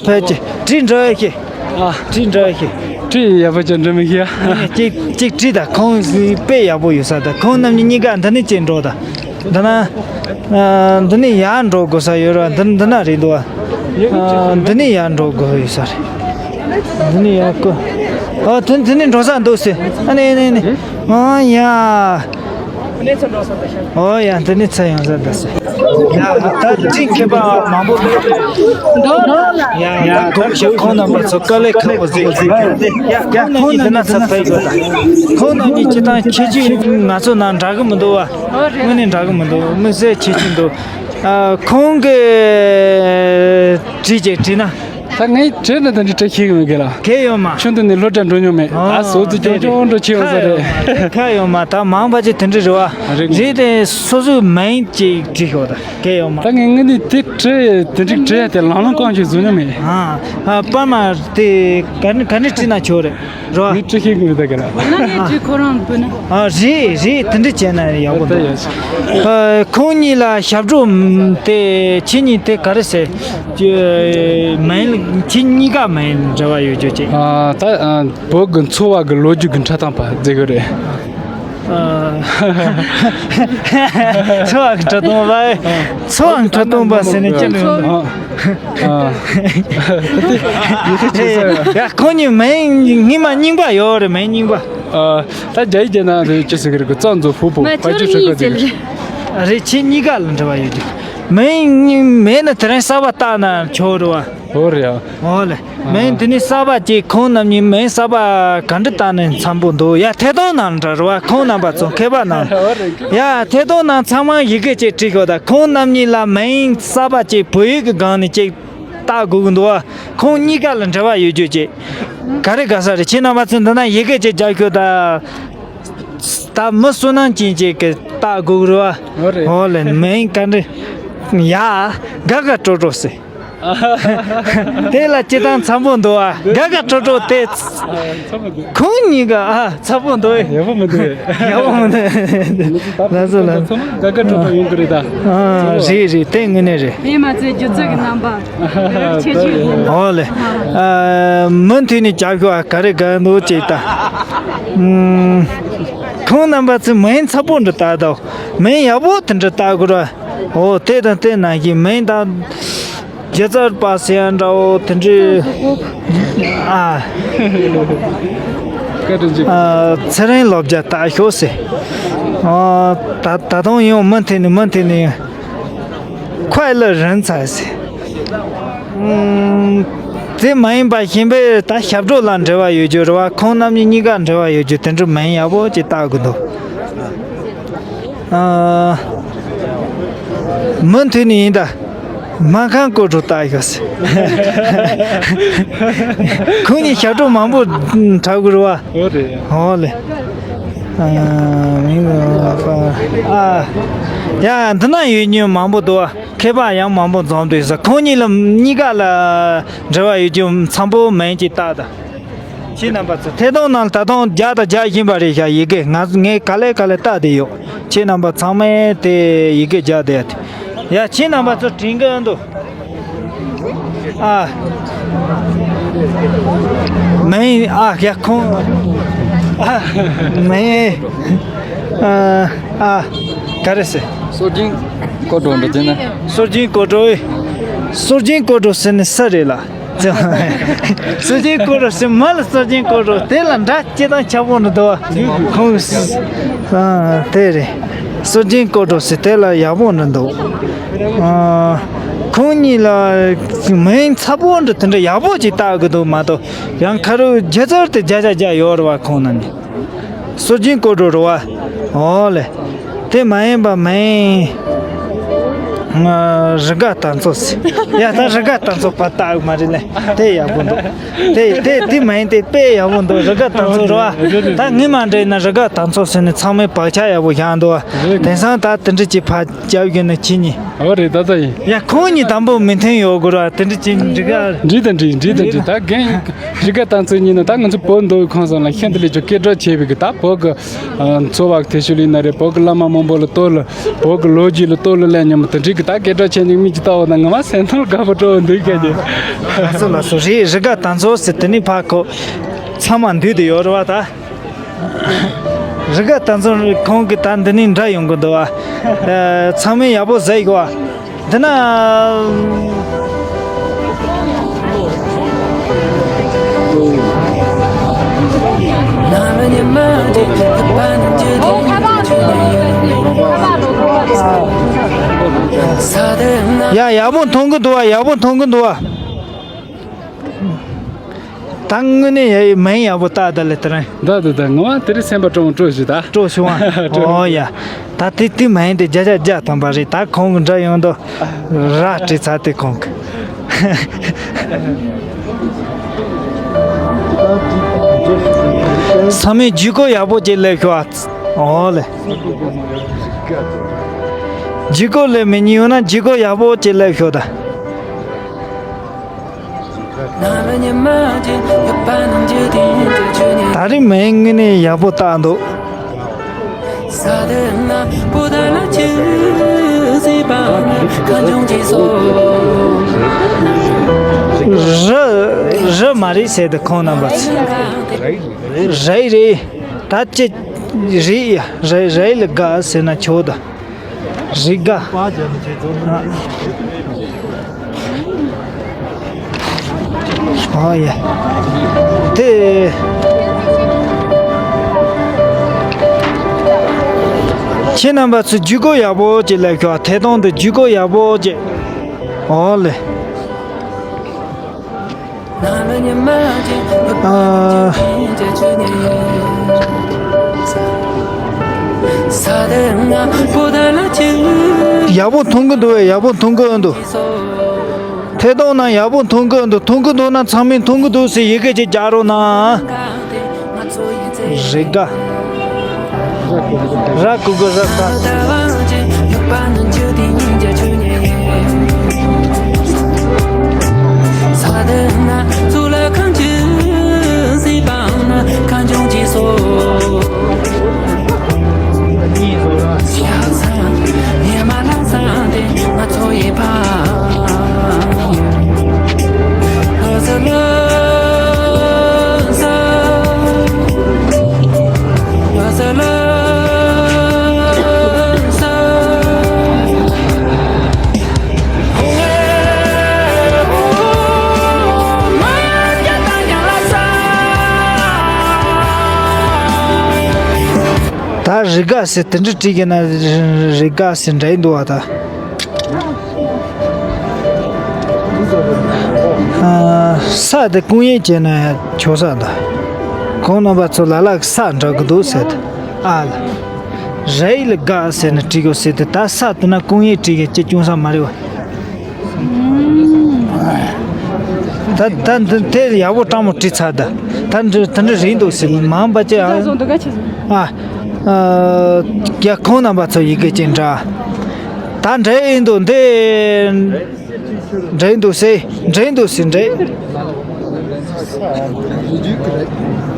ཕལ་ཆེར་དྲི་འགྲོ་ཡ་ཤི། ཨ། དྲི་འདྲ་ཞིག་དྲི་ཡག་པོ་ཅན་འདྲ་མི་ཤེས་ཨ། གཅིག་གཅིག་དྲི་དང་ཁོང་དཔེ་ཡག་པོ་ཡོད་ས་དང་ཁོང་རྣམ་གཉིས་གཉིས་ཀ་འདི་ནས་ཅིག་འགྲོ་དང་། འདི་ན། ཨ། འདི་ནས་ཡར་འགྲོ་དགོས་ས་ཡོད་ར་འདི་འདི་ན་རེད་འདུག་ཨ། འདི་ནས་ཡར་འགྲོ་དགོས་ཡོད་ས་རེད། འདི་ནས་ཡར་གོ་ཨ་དེ་འདི་ནས་འགྲོ་ས་འདུག་ཟེར་ཨ་ནི་ནི་ནི། ཨ་ཡ། ཨོ་ཡ་འདི་ནི་ཚ་ཡོང་ས་འདི་སེ། ཡ་ད་དྲི་མཁས་པ་མང་པོ་འདུག་ཡ་ཡ་གོང་ཞབས་ཁོང་རྣམ་པ་ཚོ་དཀའ་ལས་ཁག་པོ་ཟིག་ཡ་ཁོང་རྣམ་གཉིས་འདི་ན་ཚ་ཕེབས་དགོས་ད། ཁོང་རྣམ་གཉིས་སྤྱི་བཏང་ཁྱེད་ཀྱིས་ང་ཚོ་ནང་འདྲ་གི་མི་འདུག་བ། དངོས་གནས་འདྲ་གི་མི་འདུག་དམིགས་བསལ་ཁྱེད་ཀྱིས་འདུག་ཨ་ཁོང་གི་དྲི་ཅིག་དྲི་ན། ད་ངས་བྲིས་ན་ད་འདི་བྲིས་ཤེས་གི་མེད་གི་ལ། གལ་ཡོད་མ། ཆུང་དུས་ནས་སློབ་གྲྭ་འགྲོ་མྱོང་མེད། ཨ་ཨ་སོ་ཚོ་ཀྱང་ཀྱང་འགྲོ་ཆེ་བ་ས་རེད། ཁ་ཡོད་མ་ད་མང་པ་ཅིག་དེ་འདྲ་རེད་བ། རེད། རེད་དེ་སོ་སོའི་མིང་ཅིག་བྲིས་ཤོག་ད་གལ་ཡོད་མ། ད་ངས་ངས་ནི་དེ་བྲིས་དེ་འདྲ་བྲིས་ཡ་དེ་ལང་ལོང་གང་ཞིག་བཟོ་མྱོང་མེད། ཨ་ཨ་པར་མ་དེ་ག་ནས་ག་ནས་བྲིས་ན་ཆོག་རེད། རོ། ངས་བྲིས་ཤེས་གི་མི་འདུག་ག་ར། ང་ནས་བྲིས་ཁོ་རང་འབུལ་ན། ཨ་རེད་རེད་དེ་འདྲ་བྱས་ན་ཡག་པོ་འདུག་ཨ་ཁོང་གཉིས་ལ་ཞབས་བྲོ་དེ་ཁྱེད་གཉིས་དེ་ག་རེ་ཟེར། ཀྱི་མིང་ཁྱེད་གཉིས་ཀ་མིང་འབྲེལ་བ་ཡོད་རྒྱུ་ཅིག་ཨ་ད་ཨ་བོད་ཀྱི་འཚོ་བ་གི་ལོ་རྒྱུས་ཀྱི་འཁྲབ་སྟོན་པ་མཛད་གི་རེད། ཨ། འཚོ་བ་གི་འཁྲབ་སྟོན་པ། འཚོ་བ་གི་འཁྲབ་སྟོན་པ་ཟེར་ནས་ཅི་མི་འདུག་ཨ། ཡ་ཁོང་གཉིས་མིང་སྔོན་མ་རྙིང་པ་ཡོད་རེད་མིང་རྙིང་པ། ཨ། ད་རྒྱ་ཡིག་བརྒྱབ་ན་དེ་ཅི་ཟེར་གི་རེད་གི་རྩ་མཛོ་ཕུ་པོ་ཕ་ཅི་ཁྲི་ཁ་ཟེར་གི་རེད། རེད་ཁྱེད་གཉིས་ཀ་ལ་འབྲེལ་བ་ཡོད་རྒྱུ། མིང་མེད་ན་དེ་རིང་གསར་པ་བཏགས་ན་ཆོག་རེད་བ། ཨོ་རེད་ཨ། ཨོ་ལེ། མིང་དེ་ནི་གསར་པ་ཅིག་ཁོང་རྣམ་གཉིས་མིང་གསར་པ་ག་འདྲ་བཏགས་ནས་འཚམ་པོ་འདུག་ཡ་ཐད་གཏོང་ནང་འདྲ་རེད་བ་ཁོང་རྣམ་པ་ཚོ་མཁས་པ་རྣམས། ཡ་ཐད་གཏོང་ནང་ཚང་མ་ཡི་གེ་ཅིག་བྲིས་ཤོག་ད་ཁོང་རྣམ་གཉིས་ལ་མིང་གསར་པ་ཅིག་བོད་ཡིག་གི་སྒང་ནས་ཅིག་བཏགས་དགོས་ཀྱི་འདུག་བ། ཁོང་གཉིས་ཀ་ལ་འབྲེལ་བ་ཡོད་རྒྱུ་ཅིག་ག་རེ་ག་ས་རེད་ཁྱེད་རྣམ་པ་ཚོ་འདི་ན་ཡི་གེ་ཅིག་རྒྱག་ཤོག་ད། ད་མི་བསོད་ནམས་ཅན་ཅིག་གིས་བཏགས་དགོས་རེད་བ། ཨོ་རེད། ཨོ་ལེ་མིང་ག་འདྲ། ཡ། དགའ་དགའ་སྤྲོ་སྤྲོ་ཟེར། དེ་ལ་སྤྱི་བཏང་འཚམ་པོ་འདུག་ཨ། དགའ་དགའ་སྤྲོ་སྤྲོ་དེ། ཁོང་གཉིས་ཀ་ཨ་འཚམ་པོ་འདུག་ཨེ། ཡག་པོ་མི་འདུག་ཨེ། ཡག་པོ་མི་འདུག་ལགས་སོ་ལགས་སོ། དགའ་དགའ་སྤྲོ་སྤྲོ་ཡོང་གི་རེད་ད། ཨ་རེད་རེད་དེ་དངོས་གནས་རེད། ངས་མ་ཚད་སྒྱུ་རྩལ་གྱི་རྣམ་པ། ཆེ་ཆུང་ཡིན། ཨོ་ལེ། ཨ་མུ་མཐུད་ནས་རྒྱབ་ཤོག་ཨ་ག་རེ་ག་འདུག་ཅེས་ད། ཨུམ། ཁོང་རྣམ་པ་ཚོས་མིང་འཚམ་པོ་འདྲ་བཏགས་དང་། མིང་ཡག་པོ་དེ་འདྲ་བཏགས་དགོས་ར། ཨོ་དེ་དང་དེ་ནང་བཞིན་མིང་དང་། སྒྱུ་རྩལ་པ་ཟེར་ཡ་འདྲ་བོ་དེ་འདྲའི། ཨ། བཀའ་དྲིན་ཆེ། ཨ་ཚེ་རིང་ལོ་བརྒྱ་བཏགས་ཤོག་ཟེར། ཨ་ད་ད་དུང་ཡང་མུ་མཐུད་ནས་མུ་མཐུད་ནས། ཁོས་ལ་རིན་ཚ་ཟེར། ཨུམ། དེ་མ་ཡིན་པ་གཞན་པའི་ད་ཞབས་བྲོ་ལ་འབྲེལ་བ་ཡོད་རྒྱུ་རེད་བ། ཁོང་རྣམ་གཉིས་གཉིས་ཀ་འབྲེལ་བ་ཡོད་རྒྱུ་དེ་འདྲ་མིང་ཡག་པོ་ཅིག་བཏགས་དགོས་འདུག་ཨ། མུ་མཐུད་ནས་ཡིན་ད། སྨར་ཁམས་སྐོར་བྲོ་བཏགས་ཡོད་ཟེར། ཁོང་གཉིས་ཞབས་བྲོ་མང་པོ་འཁྲབ་དགོས་རེད་བ། ཨོ་རེད། ཨོ་ལེ། ཨ། མིང་ཨ། ཡ་འདི་ན་ཡོད་མྱོང་མང་པོ་འདུག་བ། མཁས་པ་ཡང་མང་པོ་འཛོམས་འདུག་ཟེར། ཁོང་གཉིས་ལ་གཉིས་ཀ་ལ་འབྲེལ་བ་ཡོད་རྒྱུ་འཚམ་པོ་མིང་ཅིག་བཏགས་དང་། ཁྱེད་རྣམ་པ་ཚོ་ཐད་གཏོང་ནང་ད་དུང་རྒྱག་དང་རྒྱག་བཞིན་པ་རེད་ཤག་ཡི་གེ་ང་ངས་ག་ལེ་ག་ལེ་བལྟ་བསྡད་ཡོད། ཁྱེད་རྣམ་པ་ཚང་མས་དེ་ཡི་གེ་རྒྱག་བསྡད་ཡ། ཁྱེད་རྣམ་པ་ཚོ་དྲན་གི་འདུག་ཨ། མིང་ཨ་ཡ་ཁོང་། ཨ། མིང་ཨ། ཨ། ག་རེ་ཟེར། སྲོལ་རྒྱུན་སྐོར་བྲོ་འདྲ་བྱས་ན། སྲོལ་རྒྱུན་སྐོར་བྲོ། སྲོལ་རྒྱུན་སྐོར་བྲོ་ཟེར་ནི་ས་རེད་ལ། སྲོལ་རྒྱུན་སྐོར་བྲོ་ཟེར་མ་ལ་སྲོལ་རྒྱུན་སྐོར་བྲོ་དེ་ལ་འདྲ་སྐྱེ་སྟངས་ཆགས་པོ་འདྲ་འདུག་ཁོང་། ཨ། དེ་རེད། སྲོལ་རྒྱུན་སྐོར་བྲོ་ཟེར་དེ་ལ་ཡག་པོ་འདྲ་འདུག་ཨ། ཁོང་གཉིས་ལ་མིང་ཚ་པོ་འདྲ་དེ་འདྲ་ཡག་པོ་ཅིག་བཏགས་གི་འདུག་མ་གཏོགས་ཡང་ཁ་རུ་སྒྱུ་རྩལ་དེ་རྒྱ་ཆ་རྒྱ་ཡོད་རེད་བ་ཁོང་ན་ནི། སྲོལ་རྒྱུན་སྐོར་བྲོ་རེད་བ། ཨོ་ལེ། དེ་མ་ཡིན་པ་མིན། ང་རི་དགའ་དར་མཚོ་ཟེར། ཡ་ད་རི་དགའ་དར་མཚོ་པ་ལྟ་མ་རེད་ལེ། དེ་ཡག་པོ་འདུག་དེ་དེ་དེ་མ་ཡིན་དེ་དཔེ་ཡག་པོ་འདུག་རི་དགའ་དར་མཚོ་རེད་བ། ད་ངས་མ་འདྲེས་ན་རི་དགའ་དར་མཚོ་ཟེར་ནས་ཚང་མས་བག་ཆགས་ཡག་པོ་བཞག་འདུག་དེང་སང་ད་དེ་འདྲ་ཅིག་ཕར་རྒྱབ་ཡོད་ན་ཁྱེད་གཉིས། ཨོ་རེད་ད་ད་ཡིན། ཡ་ཁོང་གཉིས་དང་པོ་མི་མཐུན་ཡོད་དགོས་ར་དེ་འདྲ་ཅིག་འགྲིག་ག་འགྲིག་དང་འགྲིག་འགྲིག་དང་འགྲིག་ད་རྒན། རི་དགའ་དར་མཚོ་གཉིས་ནི་ད་ང་ཚོ་བོད་མདོ་དབུས་ཁམས་གསུམ་ལ་ཤིན་ཏུ་ལས་ཀྱང་སྐད་གྲགས་ཆེ་བའི་གི་ད་བོད་གི་ཨ། འཚོ་བ་དེ་ཤུལ་ཡིན་ན་རེད། བོད་གི་བླ་མ་མང་པོ་ལ་གཏོར་ལ། བོད་གི་ལོ་རྒྱུས་ལ་གཏོར་ལ་ལས་མཉམ་དུ་འགྲིག་གི་ད་སྐད་གྲགས་ཆེ་ནི་མིག་གིས་ལྟ་བ་ན་ང་མ་སེམས་ཐོག་དགའ་པོ་སྤྲོ་བ་འདུག་སྐད་ཀྱི། ལགས་སོ་ལགས་སོ། རི་རི་དགའ་དར་མཚོ་ཟེར་དེ་ནི་ཕ་ཁོ། ཚང་མ་འདུས་དུ་ཡོད་རེད་བ་ད། རི་དགའ་དར་མཚོ་ཁོང་གི་ད་འདི་ནི་འདྲ་ཡོང་གི་འདུག་བ། ཚང་མས་ཡག་པོ་ཟེར་གི་བ། འདི་ན། ཡ་ཡག་པོ་མཐོང་གི་འདུག་བ། ཡག་པོ་མཐོང་གི་འདུག་བ། ད་དངོས་གནས་ཡ་མིང་ཡག་པོ་བཏགས་ད་ལེ་དེ་རིང་། ད་ད་ད་ང་བ་དེ་རིང་སེམས་པ་སྤྲོ་བོ་སྤྲོ་ཞིག་ད། སྤྲོ་བྱུང་བ། སྤྲོ། ཨོ་ཡ། ད་དེ་དེ་མིང་དེ་བརྒྱ་ཆ་བརྒྱ་ཐམ་པ་རེད། ད་ཁོང་གི་འདྲ་ཡོང་དུ་ར་བྲིས་ཚར་དེ་ཁོང་གི། ས་མིག་ཇུས་གོ་ཡག་པོ་ཅིག་སླེབས་ཤོག་ཨ། ཨོ་ལེ། ཇུས་གོ་སླེབས་མི་ཉིན་ཡོད་ན་ཇུས་གོ་ཡག་པོ་ཅིག་སླེབས་ཤོག་ད། ད་རིང་མིང་དངོས་གནས་ཡག་པོ་བཏགས་འདུག་རི་རི་མ་རེད་ཟེར་ཏེ་ཁོང་རྣམ་པ་ཚོས། རི་རེད། ད་ཅི་རེད་ཡ། རི་རི་ལ་དགའ་ཟེར་ན་ཆོག་ད། རི་དགའ། ཨ་ཡ། དེ། ཁྱེད་རྣམ་པ་ཚོས་ཇུས་གོ་ཡག་པོ་ཅིག་སླེབས་ཤོག་ཐད་གཏོང་དུ་ཇུས་གོ་ཡག་པོ་ཅིག་ཨོ་ལེ། ཨ། ཡག་པོ་མཐོང་གི་འདུག་བས། ཡག་པོ་མཐོང་གི་འདུག་ཐད་གཏོང་ནང་ཡག་པོ་མཐོང་གི་འདུག་མཐོང་གི་འདུག་ན་ཚང་མས་མཐོང་གི་འདུག་ཟེར་ཡི་གེ་ཅིག་རྒྱག་རོགས་གནང་། རེ་དགའ། ར་གུ་གུ་ར་ས། ད་རི་དགའ་ཟེར་དེ་འདྲ་བྲིས་ཀྱི་ན་རི་དགའ་ཟེར་འདྲ་འདུག་བ་ད། ཨ། ས་དེ་སྐུང་ཡས་བྱས་ན་ཡང་ཆོག་ས་འདུག་ཁོང་རྣམ་པ་ཚོ་ལ་ལ་ས་འདྲ་གི་འདུག་ཟེར་ཏེ། ཨ་ལ། རི་ལ་དགའ་ཟེར་ན་བྲིས་དགོས་ཟེར་ཏེ་ད་ས་དེ་ན་སྐུང་ཡས་བྲིས་ཀྱི་ཅི་སྐྱོན་ས་མ་རེད་བ། ད་ད་འདི་དེ་ཡག་པོ་སྤྲང་མོ་བྲིས་ཚར་ད། ད་འདི་ད་འདི་རིང་འདུག་ཟེར་མང་པ་ཅི་ཨ། ཨ། ཨ། ཡ་ཁོང་རྣམ་པ་ཚོ་ཡི་གེ་ཅིག་འདྲ། ད་འདྲ་ཡིན་འདུག་འདི། འདྲ་ཡིན་འདུག་ཟེར་འདྲ་ཡིན་འདུག་ཟེར་འདྲ།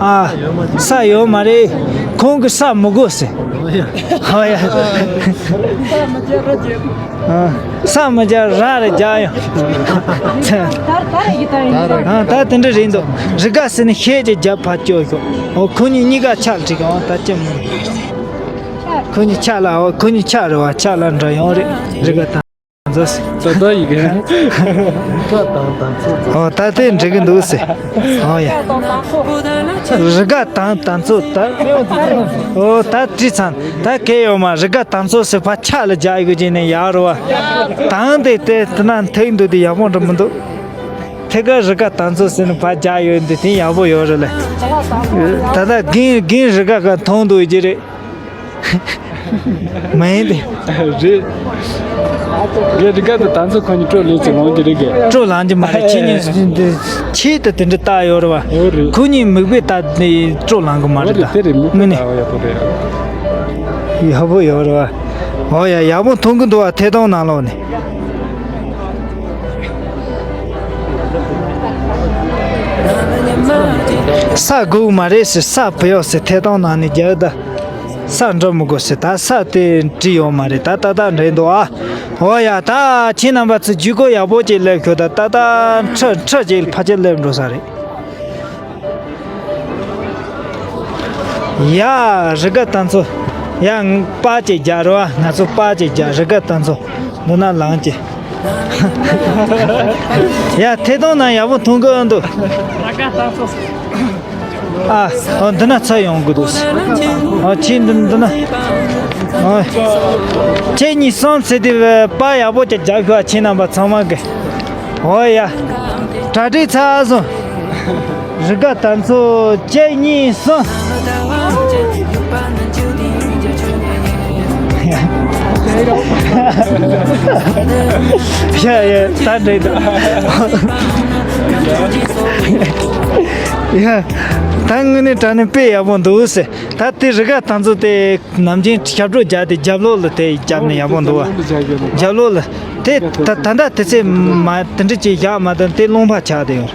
ཨ། ས་ཡོད་མ་རེད། ཁོང་གི་ས་མི་དགོས་ཟེར། ཧོ་ཡ། ཨ། ས་མི་རྒྱག་ར་རེ་རྒྱག་ཡོང་། ཨ། ད་དེ་འདྲ་རེད་འདུག་རི་ག་ཟེར་ནས་ཤེད་ཀྱི་རྒྱབ་ཕར་སྐྱོད་ཤོག་འོ་ཁོ་གཉིས་གཉིས་ཀ་ཆག་འགྲིག་ཨང་། ད་ཅི་མོ། ཁོ་གཉིས་ཆག་ལ། འོ་ཁོ་གཉིས་ཆག་རེད་བ། ཆག་ལ་འདྲ་ཡོང་རེད། རི་ག་དང་། ད་ད་ཡི་གེ། ཨོ་ད་དེ་འགྲིག་གི་འདུག་ཟེར། ཨོ་ཡ། རི་ག་དང་དང་ཚོ་ད། ཨོ་ད་བྲིས་ཚང་ད་གལ་ཡོད་མ། རི་ག་དང་ཚོ་ཟེར་ཕར་ཆག་ལ་རྒྱག་ཡོད་ཀྱི་ནས་ཡག་རུ་བ། དང་དེ་དེ་དེ་ན་ཐེག་འདུག་དེ་ཡག་པོ་འདྲ་མི་འདུག་ཐེག་ག་རི་ག་དང་ཚོ་ཟེར་ནས་ཕར་རྒྱག་ཡོད་འདི་དེ་ཡག་པོ་ཡོད་རེད་ལེ། ད་ད་རྒན་རྒན་རི་ག་ག་མཐོང་འདུག་ཡོད་ཀྱི་རེད། མ་ཡིན་ཏེ། རེད། རེད། རི་ག་དང་དང་ཚོ་ཁོ་གཉིས་སྤྲོ་ལེན་ཚེ་ལོང་གི་རེད་གི། སྤྲོ་ལངས་ཀྱི་མ་རེད། ཁྱེད་གཉིས་འདི་ཆེད་དུ་དེ་འདྲ་བཏགས་ཡོད་རེད་བ། འོ་རེད། ཁོ་གཉིས་མིག་དཔེ་ལྟ་ནས་སྤྲོ་ལངས་གི་མ་འོ་རེད་རེད། ད། དེ་རེད། མིག་དཔེ་དངོས་གནས་ལྟ་བ་ཡག་པོ་རེད། ཡག་པོ་ཡོད་རེད་བ། འོ་ཡ། ཡག་པོ་མཐོང་གི་འདུག་བ། ཐད་གཏོང་ནང་ལོགས་ནས། ས་དགོས་མ་རེད་ཟེར། ས་བུད་ཡོད་ཟེར། ཐད་གཏོང་ནང་ནས་རྒྱག་ད། ས་འགྲོ་མི་དགོས་ཟེར། ད་ས་དེ་བྲིས་ཡོད་མ་རེད། ད་ཏག་ཏག་འདྲེན་འདུག་ཨ། འོ་ཡ། ད་ཁྱེད་རྣམ་པ་ཚོ་ཇུས་འགོད་ཡག་པོ་ཅིག་སླེབས་ཤོག་ད་ད་ད་ཁྲི་ཁྲི་ཅིག་ཕལ་ཆེར་སླེབས་འགྲོ་ས་རེད། ཡ། རི་ག་དང་ཚོ། ཡ། པ་ཅིག་རྒྱག་རོགས། ང་ཚོ་པ་ཅིག་རྒྱག་རི་ག་དང་ཚོ། འདི་ན་ལངས་ཀྱི། ཡ། ཐད་གཏོང་ནང་ཡག་པོ་མཐོང་གི་འདུག་ཨ། ཨ། འདི་ན་ཚ་ཡོང་གི་འདུག་ཨ། ཁྱེད་འདི་འདི་ན། ཨ། ཁྱེད་གཉིས་གསུམ་ཟེར་དེ་པ་ཡག་པོ་ཅིག་རྒྱག་ཤོག་ཁྱེད་རྣམ་པ་ཚང་མ་གི། ཨོ་ཡ། གྲ་སྒྲིག་ཚར་སོང་། རི་ག་དང་ཚོ་གཅིག་གཉིས་གསུམ། ཡ་ཡ། ད་འགྲིག་འདུག་ཡ། ད་དངོས་གནས་དྲང་གནས་དཔེ་ཡག་པོ་འདུག་ཟེར། ད་དེ་རི་ག་དང་ཚོ་དེ་ནམ་རྒྱུན་ཞབས་བྲོ་རྒྱག་དེ་རྒྱབ་ལོགས་ལ་དེ་རྒྱབ་ནས་ཡག་པོ་འདུག་བ། རྒྱབ་ལོགས་ལ་དེ་ད་ད་ད་དེ་ཚེ་མ་དེ་འདྲ་ཅིག་བཞག་མ་དང་དེ་རླུང་འཕར་ཆགས་དེ་ཡོང་།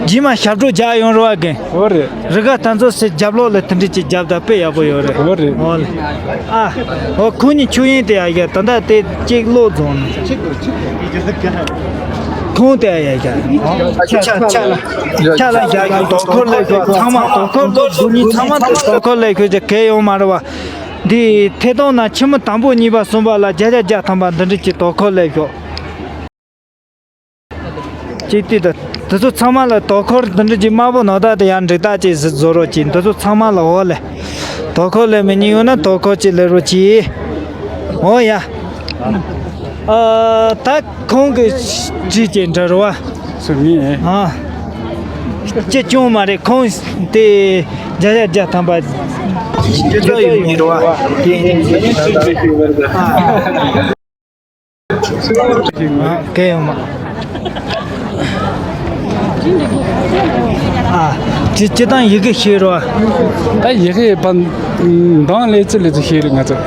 རྗེས་མ་ཞབས་བྲོ་རྒྱག་ཡོང་རེད་བ་རྒན། འོ་རེད། རི་ག་དང་ཚོ་ཟེར་རྒྱབ་ལོགས་ལ་དེ་འདྲ་ཅིག་རྒྱབ་ད་དཔེ་ཡག་པོ་ཡོད་རེད། འོ་རེད། འོ་ལེ། ཨ། འོ་ཁོ་གཉིས་ཆུ་ཡིན་དེ་ཡ་ཡ་ད་ད་དེ་གཅིག་བློ་རྫོང་ནས། ཁོང་དེ་ཡ་ཡ། ཆ་ཆ་ལ་ཆ་ལ་རྒྱག་གི་དོ་ཁོར་ལས་ཁོ་ཚང་མ་དོ་ཁོར་ལོ་དགུ་གཉིས་ཚང་མ་དོ་ཁོར་ལས་ཁོ་ཅིག་གལ་ཡོང་མ་རེད་བ། འདི་ཐད་གཏོང་ན་ཕྱི་མི་དང་པོ་གཉིས་པ་གསུམ་པ་ལ་བརྒྱ་ཆ་བརྒྱ་ཐམ་པ་འདི་འདྲ་གྱི་དོ་ཁུར་སླེབས་ཤོག་ཅིག་ལྟོས་དང་། དེ་ཚོ་ཚང་མ་ལ་དོ་ཁུར་འདི་འདྲ་གྱི་དམར་པོ་ནོར་བདག་དེ་ཡང་འགྲིག་རྟགས་ཅིག་བཟོ་རོགས་གྱིས། འདི་ཚོ་ཚང་མ་ལ་འོ་ལེ། དོ་ཁུར་སླེབས་མི་གཉིས་ཡོད་ན་དོ་ཁུར་ཅིག་སླེབས་རོགས་གྱིས། འོ་ཡ། ཨ། ད་ཁོང་གི་བྲིས་ཀྱི་འདྲ་རོ་བ། སུ་ངས། ཨ། ཅི་ཅུང་མ་རེད། ཁོང་དེ་བརྒྱ་ཆ་བརྒྱ་ཐམ་པ་སྤྱི་ཚོགས་ཡོད་མི་རེད་བ། ཨ། གལ་ཡོད་མ། ཨ། ཅི་ཅི་དང་ཡི་གེ་ཤེས་རོ། ད་ཡི་གེ་བ། འདང་ལས་ཚུལ་ལས་ཚུལ་ཤེས་རེད་ང་ཚོ།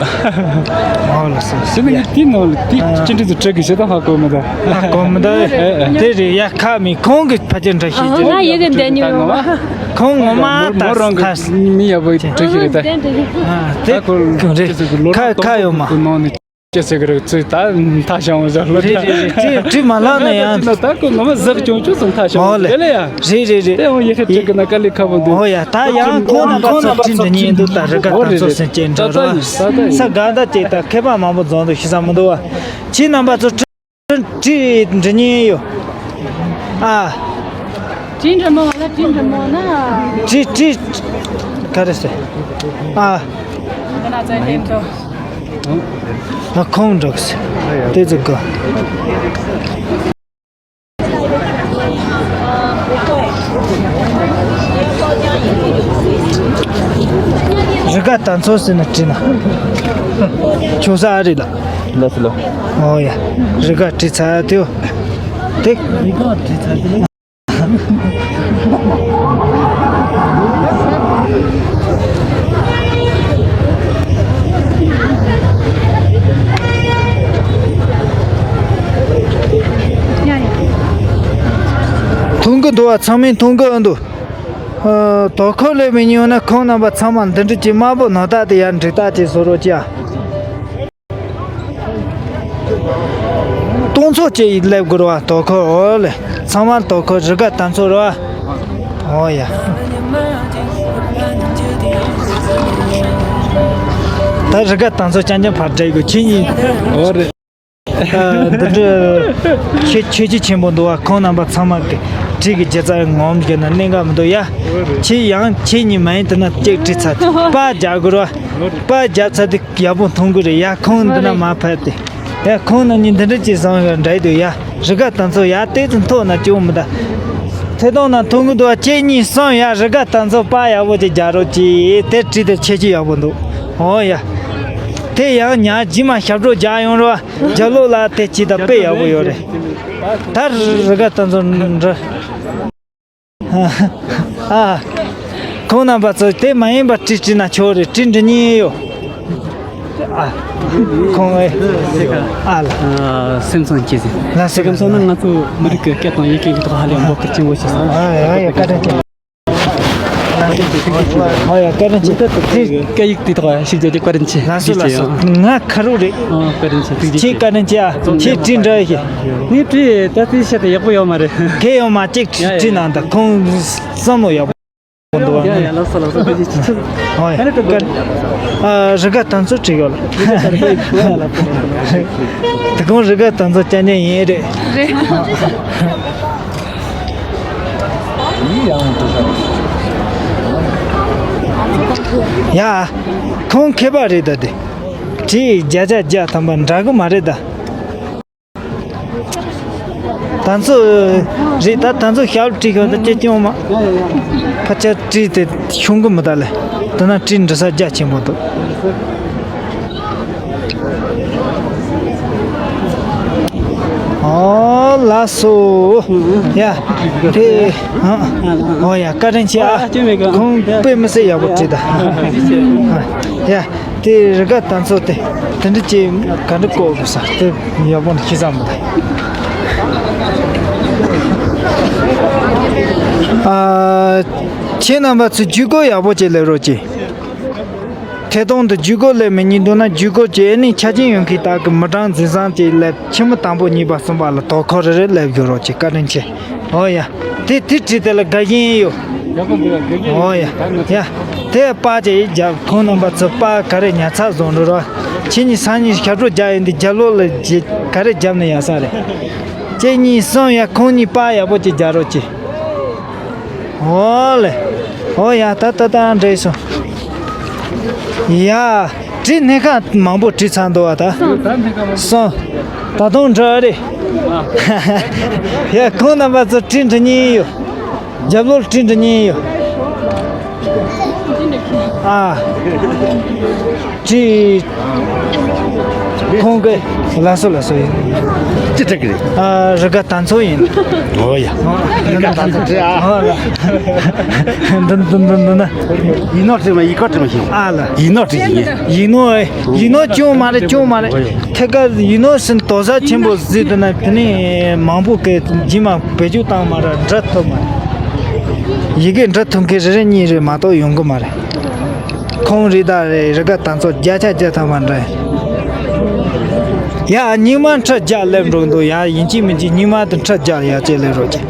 ཨོ་ལགས་སོ། ཞི་ནི་ངས་དེའི་ནང་ལ་དེ་ཅི་འདྲ་ཚོ་བྲི་གི་ཞེ་ད་ཧ་གོ་མི་ད། ཧ་གོ་མི་ད། དེ་རེད་ཡ། ཁ་མི་ཁོང་གི་ཕ་ཅན་འདྲ་ཤེས་ཀྱི་ང་ཡི་གེ་འདྲ་ཉུང་བ། ཁོང་ངོ་མ་མོ་ད་རང་གི་ཁ་མི་ཡག་པོ་བྲི་ཤེས་རེད་ད། ཨ། དེ་ཁོ་རེད། ཁ་ཁ་ཡོད་མ། ཁོ་ནང་ནས་ཅི་ཟེར་གི་རེད། ཚུལ་ད་མཐའ་བྱང་བ་ཟེར་ལོ། རེད་རེད་རེད། བྲིས་བྲིས་མ་ལགས་ན་ཡང་། ད་ཁོ་ངོ་མ་ཟག་ཅུང་ཅུང་ཙམ་མཐའ་བྱང་བ། ཨོ་ལེ། དེ་ལ་ཡ། རེད་རེད་རེད། དེ་ཡང་ཡི་གེ་བྲི་གི་ན་དཀའ་ལས་ཁག་པོ་འདུག་ཨོ་ཡ། ད་ཡང་ཁོང་རྣམ་པ་ཚོ་བྲིས་འདི་ཉིན་འདུག་ད་རི་ག་ད་ཚོ་སེམས་ཅན་འདྲ་རོ། ས་ག་ད་ཅིག་ད་མཁས་པ་མང་པོ་རྫོང་འདུག་ཤི་ས་མི་འདུག་བ། ཁྱེད་རྣམ་པ་ཚོ་བྲིས་འདི་ཉིན་ཡོད། ཨ། བྲིས་འདྲ་མོ་ལ་བྲིས་འདྲ་མོ་ན། བྲིས་བྲིས། ག་རེ་ཟེར། ཨ། ང་ཚོའི་ལྷན་ཐོ། ང་ཁོང་འགྲོ་གི་ཟེར། དེ་ཚོ་གོ། རི་ག་ད་ཚོ་ཟེར་ན་བྲིས་ན། ཆོ་ས་ཨ་རི་ལ། ལགས་སོ་ལགས། ཨོ་ཡ། རི་ག་བྲིས་ཚར་དེའོ། དེ། རི་ག་བྲིས་ཚར་དེ། མཐོང་ གི་འདུག་བ། ཚང་མས་མཐོང་གི་འདུག་ཨ། དོ་ཁུར་ལས་མི་ཉུང་ན། ཁོང་རྣམ་པ་ཚང་མ་འདི་འདྲ་ཅིག་དམར་པོ་ནོར་ད་དེ་ཡར་འགྲིག་ད་ཅིག་བཟོ་རོགས་ཅིག་ཨ། སྟོང་ཚོ་ཅིག་སླེབས་དགོས་རེད་བ། དོ་ཁུར། འོ་ལེ། ཚང་མ་དོ་ཁུར། རི་དགའ་དམ་ཚོ་རེད་བ། འོ་ཡ། ད་རི་དགའ་དམ་ཚོ་རྐྱང་རྐྱང་ཕར་བསྡད་དགོས། ཁྱེད་གཉིས། འོ་རེད། ཨ། འདི་འདྲ་ཁྱེད་ཁྱེད་ཆོས་ཆེན་པོ་འདུག་བ། ཁོང་རྣམ་པ་ཚང་མ་གི་བྲིས་གི་རྒྱུ་རྩ་ངོམ་གི་ན་གནད་འགག་མི་འདུག་ཡ། ཁྱེད་ཡང་ཁྱེད་གཉིས་མ་ཡིན་དེ་ན་ཅིག་བྲིས་ཚར་ཏེ་པར་རྒྱག་དགོས་རེད་བ། པར་རྒྱག་ཚར་ཏེ་ཡག་པོ་མཐོང་གི་རེད་ཡ། ཁོང་འདི་ན་མ་ཕེབས་ཏེ། ཡ། ཁོང་རྣམ་གཉིས་འདི་འདྲ་ཅིག་བཟང་ཡོད་འདྲ་འདུག་ཡ། རི་དགའ་དམ་ཚོ་ཡ། དེ་ཚོ་མཐོ་ན་ཅུང་མི་ད། ཐད་གཏོང་ན་མཐོང་གི་འདུག་བ། ཁྱེད་གཉིས་གསུམ་ཡ། རི་དགའ་དམ་ཚོ་པར་ཡག་པོ་ཅིག་རྒྱག་རོགས་གྱིས། དེ་བྲིས་ཏེ་ཁྱེད་ཀྱི་ཡག་པོ་འདུག་འོ་ཡ། དེ་ཡང་ཉག་རྗེས་མ་ཞབས་བྲོ་རྒྱག་ཡོང་རོགས། རྒྱབ་ལོགས་ལ་དེ་ཅིག་ད་དཔེ་ཡག་པོ་ཡོད་རེད། ད་རི་དགའ་དམ་ཚོ་འདྲ། ཨ། ཁོང་རྣམ་པ་ཚོ་དེ་མ་ཡིན་པ་བྲིས་བྲིས་ན་ཆོག་རེད། བྲིས་འབྲི་མཁན་ཡོད། ཨ། ཁོང་ཨེ། ཨ་ལ། ཨ། སེམས་བཟང་སྐྱེས་ཟིན། ལགས་སོ། དེ་གམ་སོང་ན་ང་ཚོ་མི་རིགས་ཀྱི་སྐད་དང་ཡི་གེ་གི་ཐོག་ཧ་ལས་འབོད་སྐུལ་ཆེན་པོ་བྱས་སོང་། ཨ་ཡ་ཡ། བཀའ་དྲིན་ཆེ། ཨ་ཡ། བཀའ་དྲིན་ཆེ། དེ་སྐད་ཡིག་དེ་ཐོག་ཞིག་བརྗོད་དེ་བཀའ་དྲིན་ཆེ། ལགས་སོ་ལགས་སོ། ང་ཁ་རུ་རེད། ཨ། བཀའ་དྲིན་ཆེ། ཐུགས་རྗེ་ཆེ། ཁྱེད་བཀའ་དྲིན་ཆེ་ཨ། ཁྱེད་བྲིས་འདྲ་ཡི། ངས་བྲིས་ད་ལྟའི་ཆེད་དུ་ཡག་པོ་ཡོད་མ་རེད། གལ་ཡོད་མ། ཅིག་བྲིས་གནང་ད། ཁོང་བསམ་བློ་ཡག་པོ་འདུག་བ། ཡ་ཡ། ལགས་སོ་ལགས་སོ། ཐུགས་རྗེ་ཆེ། ཨོ་ཡ། ཨ། རི་དགའ་དམ་ཚོ་བྲིས་ཡོད་ལ། དེ་ཁོང་རི་དགའ་དམ་ཚོ་རྐྱང་རྐྱང་ཡིན་རེད། རེད། ཡ། ཁོང་མཁས་པ་རེད་ད། དེ་བྲིས་བརྒྱ་ཆ་བརྒྱ་ཐམ་པ་འདྲ་གི་མ་རེད་ད། དམ་ཚོ་རེད་ད། དམ་ཚོ་ཞབས་བྲིས་ཤོག་ད། ཅེ་ཅུང་མ་ཕ་ཆ་བྲིས་ཏེ་ཤོང་གི་མི་ད་ལེ། ད་ན་བྲིས་འབྲི་ས་རྒྱ་ཆེན་པོ་འདུག་ཨོ་ལགས་སོ། ཡ། དེ། ཨོ་ཡ། བཀའ་དྲིན་ཆེ་ཨ། ཁོང་དཔེ་མི་སྲིད་ཡག་པོ་བྲིས་ད། ཡ། དེ་རི་དགའ་དམ་ཚོ་དེ་དེ་འདྲ་ཅིག་ག་འདྲ་བཀོད་དགོས་ས་དེ་ཡག་པོ་འདུག་ཤེས་ཙམ་མ་ད། ཨ། ཁྱེད་རྣམ་པ་ཚོས་ཇུས་འགོད་ཡག་པོ་ཅིག་སླེབས་རོགས་གྱིས། ཐད་གཏོང་དུ་ཇུས་འགོད་སླེབས་མི་ཉན་འདུག་ན། ཇུས་འགོད་ཀྱི་ཨེ་ནི་ཆ་རྐྱེན་ཡོད་མཁན་དག་གི་མི་གྲངས་འཛིན་བཟང་ཅིག་སླེབས། ཁྱི་མི་དང་པོ་གཉིས་པ་གསུམ་པ་ལ་དོ་ཁུར་རེ་རེ་སླེབས་རྒྱུ་རོགས་གྱིས། བཀའ་དྲིན་ཆེ། ཨོ་ཡ། དེ་དེ་བྲིས་དེ་ལ་དགའ་བཞིན་ཡོད། ཨོ་ཡ་ཡ། དེ་པར་ཅིག་རྒྱབ། ཁོང་རྣམ་པ་ཚོ་པར་ག་རེ་ཉར་ཚགས་བཟོ་འགྲོ་རོགས། ཁྱེད་གཉིས་སང་ཉིན་ཞབས་བྲོ་རྒྱག་ཡིན་དུས་རྒྱབ་ལོགས་ལ་ག་རེ་རྒྱབ་ན་ཡག་ས་རེད། ཁྱེད་གཉིས་གསུམ་ཡ། ཁོང་གཉིས་པར་ཡག་པོ་ཅིག་རྒྱག་རོགས་གྱིས། ཨོ་ལེ། ཨོ་ཡ། ད་ད་ད་འགྲིག་སོང་། ཡ། བྲིས་སྣེ་ཁ་མང་པོ་བྲིས་ཚར་འདུག་བ་ད། སོང་། ད་དུང་འགྲོ་རེད། ཡ། ཁོང་རྣམ་པ་ཚོ་བྲིས་འབྲི་མཁན་ཡོད། རྒྱབ་ལོགས་བྲིས་འབྲི་མཁན་ཡོད། ཨ། བྲིས། ཁོང་གི། ལགས་སོ་ལགས་སོ། ཡིན། ཅི་སྤྲད་གི་རེད། ཨ། རི་དགའ་དམ་ཚོ་ཡིན། ཨོ་ཡ། རི་དགའ་དམ་ཚོ་བྲིས་ཨ། ཨོ་ལ། འདི་འདི་འདི་འདི་ན། ཡིག་ནོར་བྲིས་མ། ཡིག་སྐོར་བྲིས་མ་ཤེས། ཨ་ལ། ཡིག་ནོར་བྲིས་ཤེས་ཡིན། ཡིག་ནོར་ཨེ། ཡིག་ནོར་ཅུང་མ་རེད། ཅུང་མ་རེད། ཨོ་ཡ། ཐད་ཀར་ཡིག་ནོར་ཟིན་དོ་ས་ཆེན་པོ་ཟིན་དུ་ན། དེ་ནས་མང་པོ་གི་རྗེས་མ་བེད་སྤྱོད་བཏང་མ་རེད། འབྲི་ཐུབ་མ་རེད། ཡི་གེ་འབྲི་ཐུབ་མཁན་རེ་རེ་གཉིས་རེ་མ་གཏོགས་ཡོང་གི་མ་རེད། ཁོང་རེ་ད་རེ་རི་དགའ་དམ་ཚོ་བརྒྱ་ཆ་བརྒྱ་ཐམ་པ་འདྲ། ཡ། སྙིང་མ་ཁྲི་བརྒྱ་སླེབས་འགྲོ་འདུག་ཡ། ཡིན་གཅིག་མིན་གཅིག་སྙིང་མ་དེ་ཁྲི་བརྒྱ་ཡ་གཅིག་སླེབས་རོགས་གྱིས།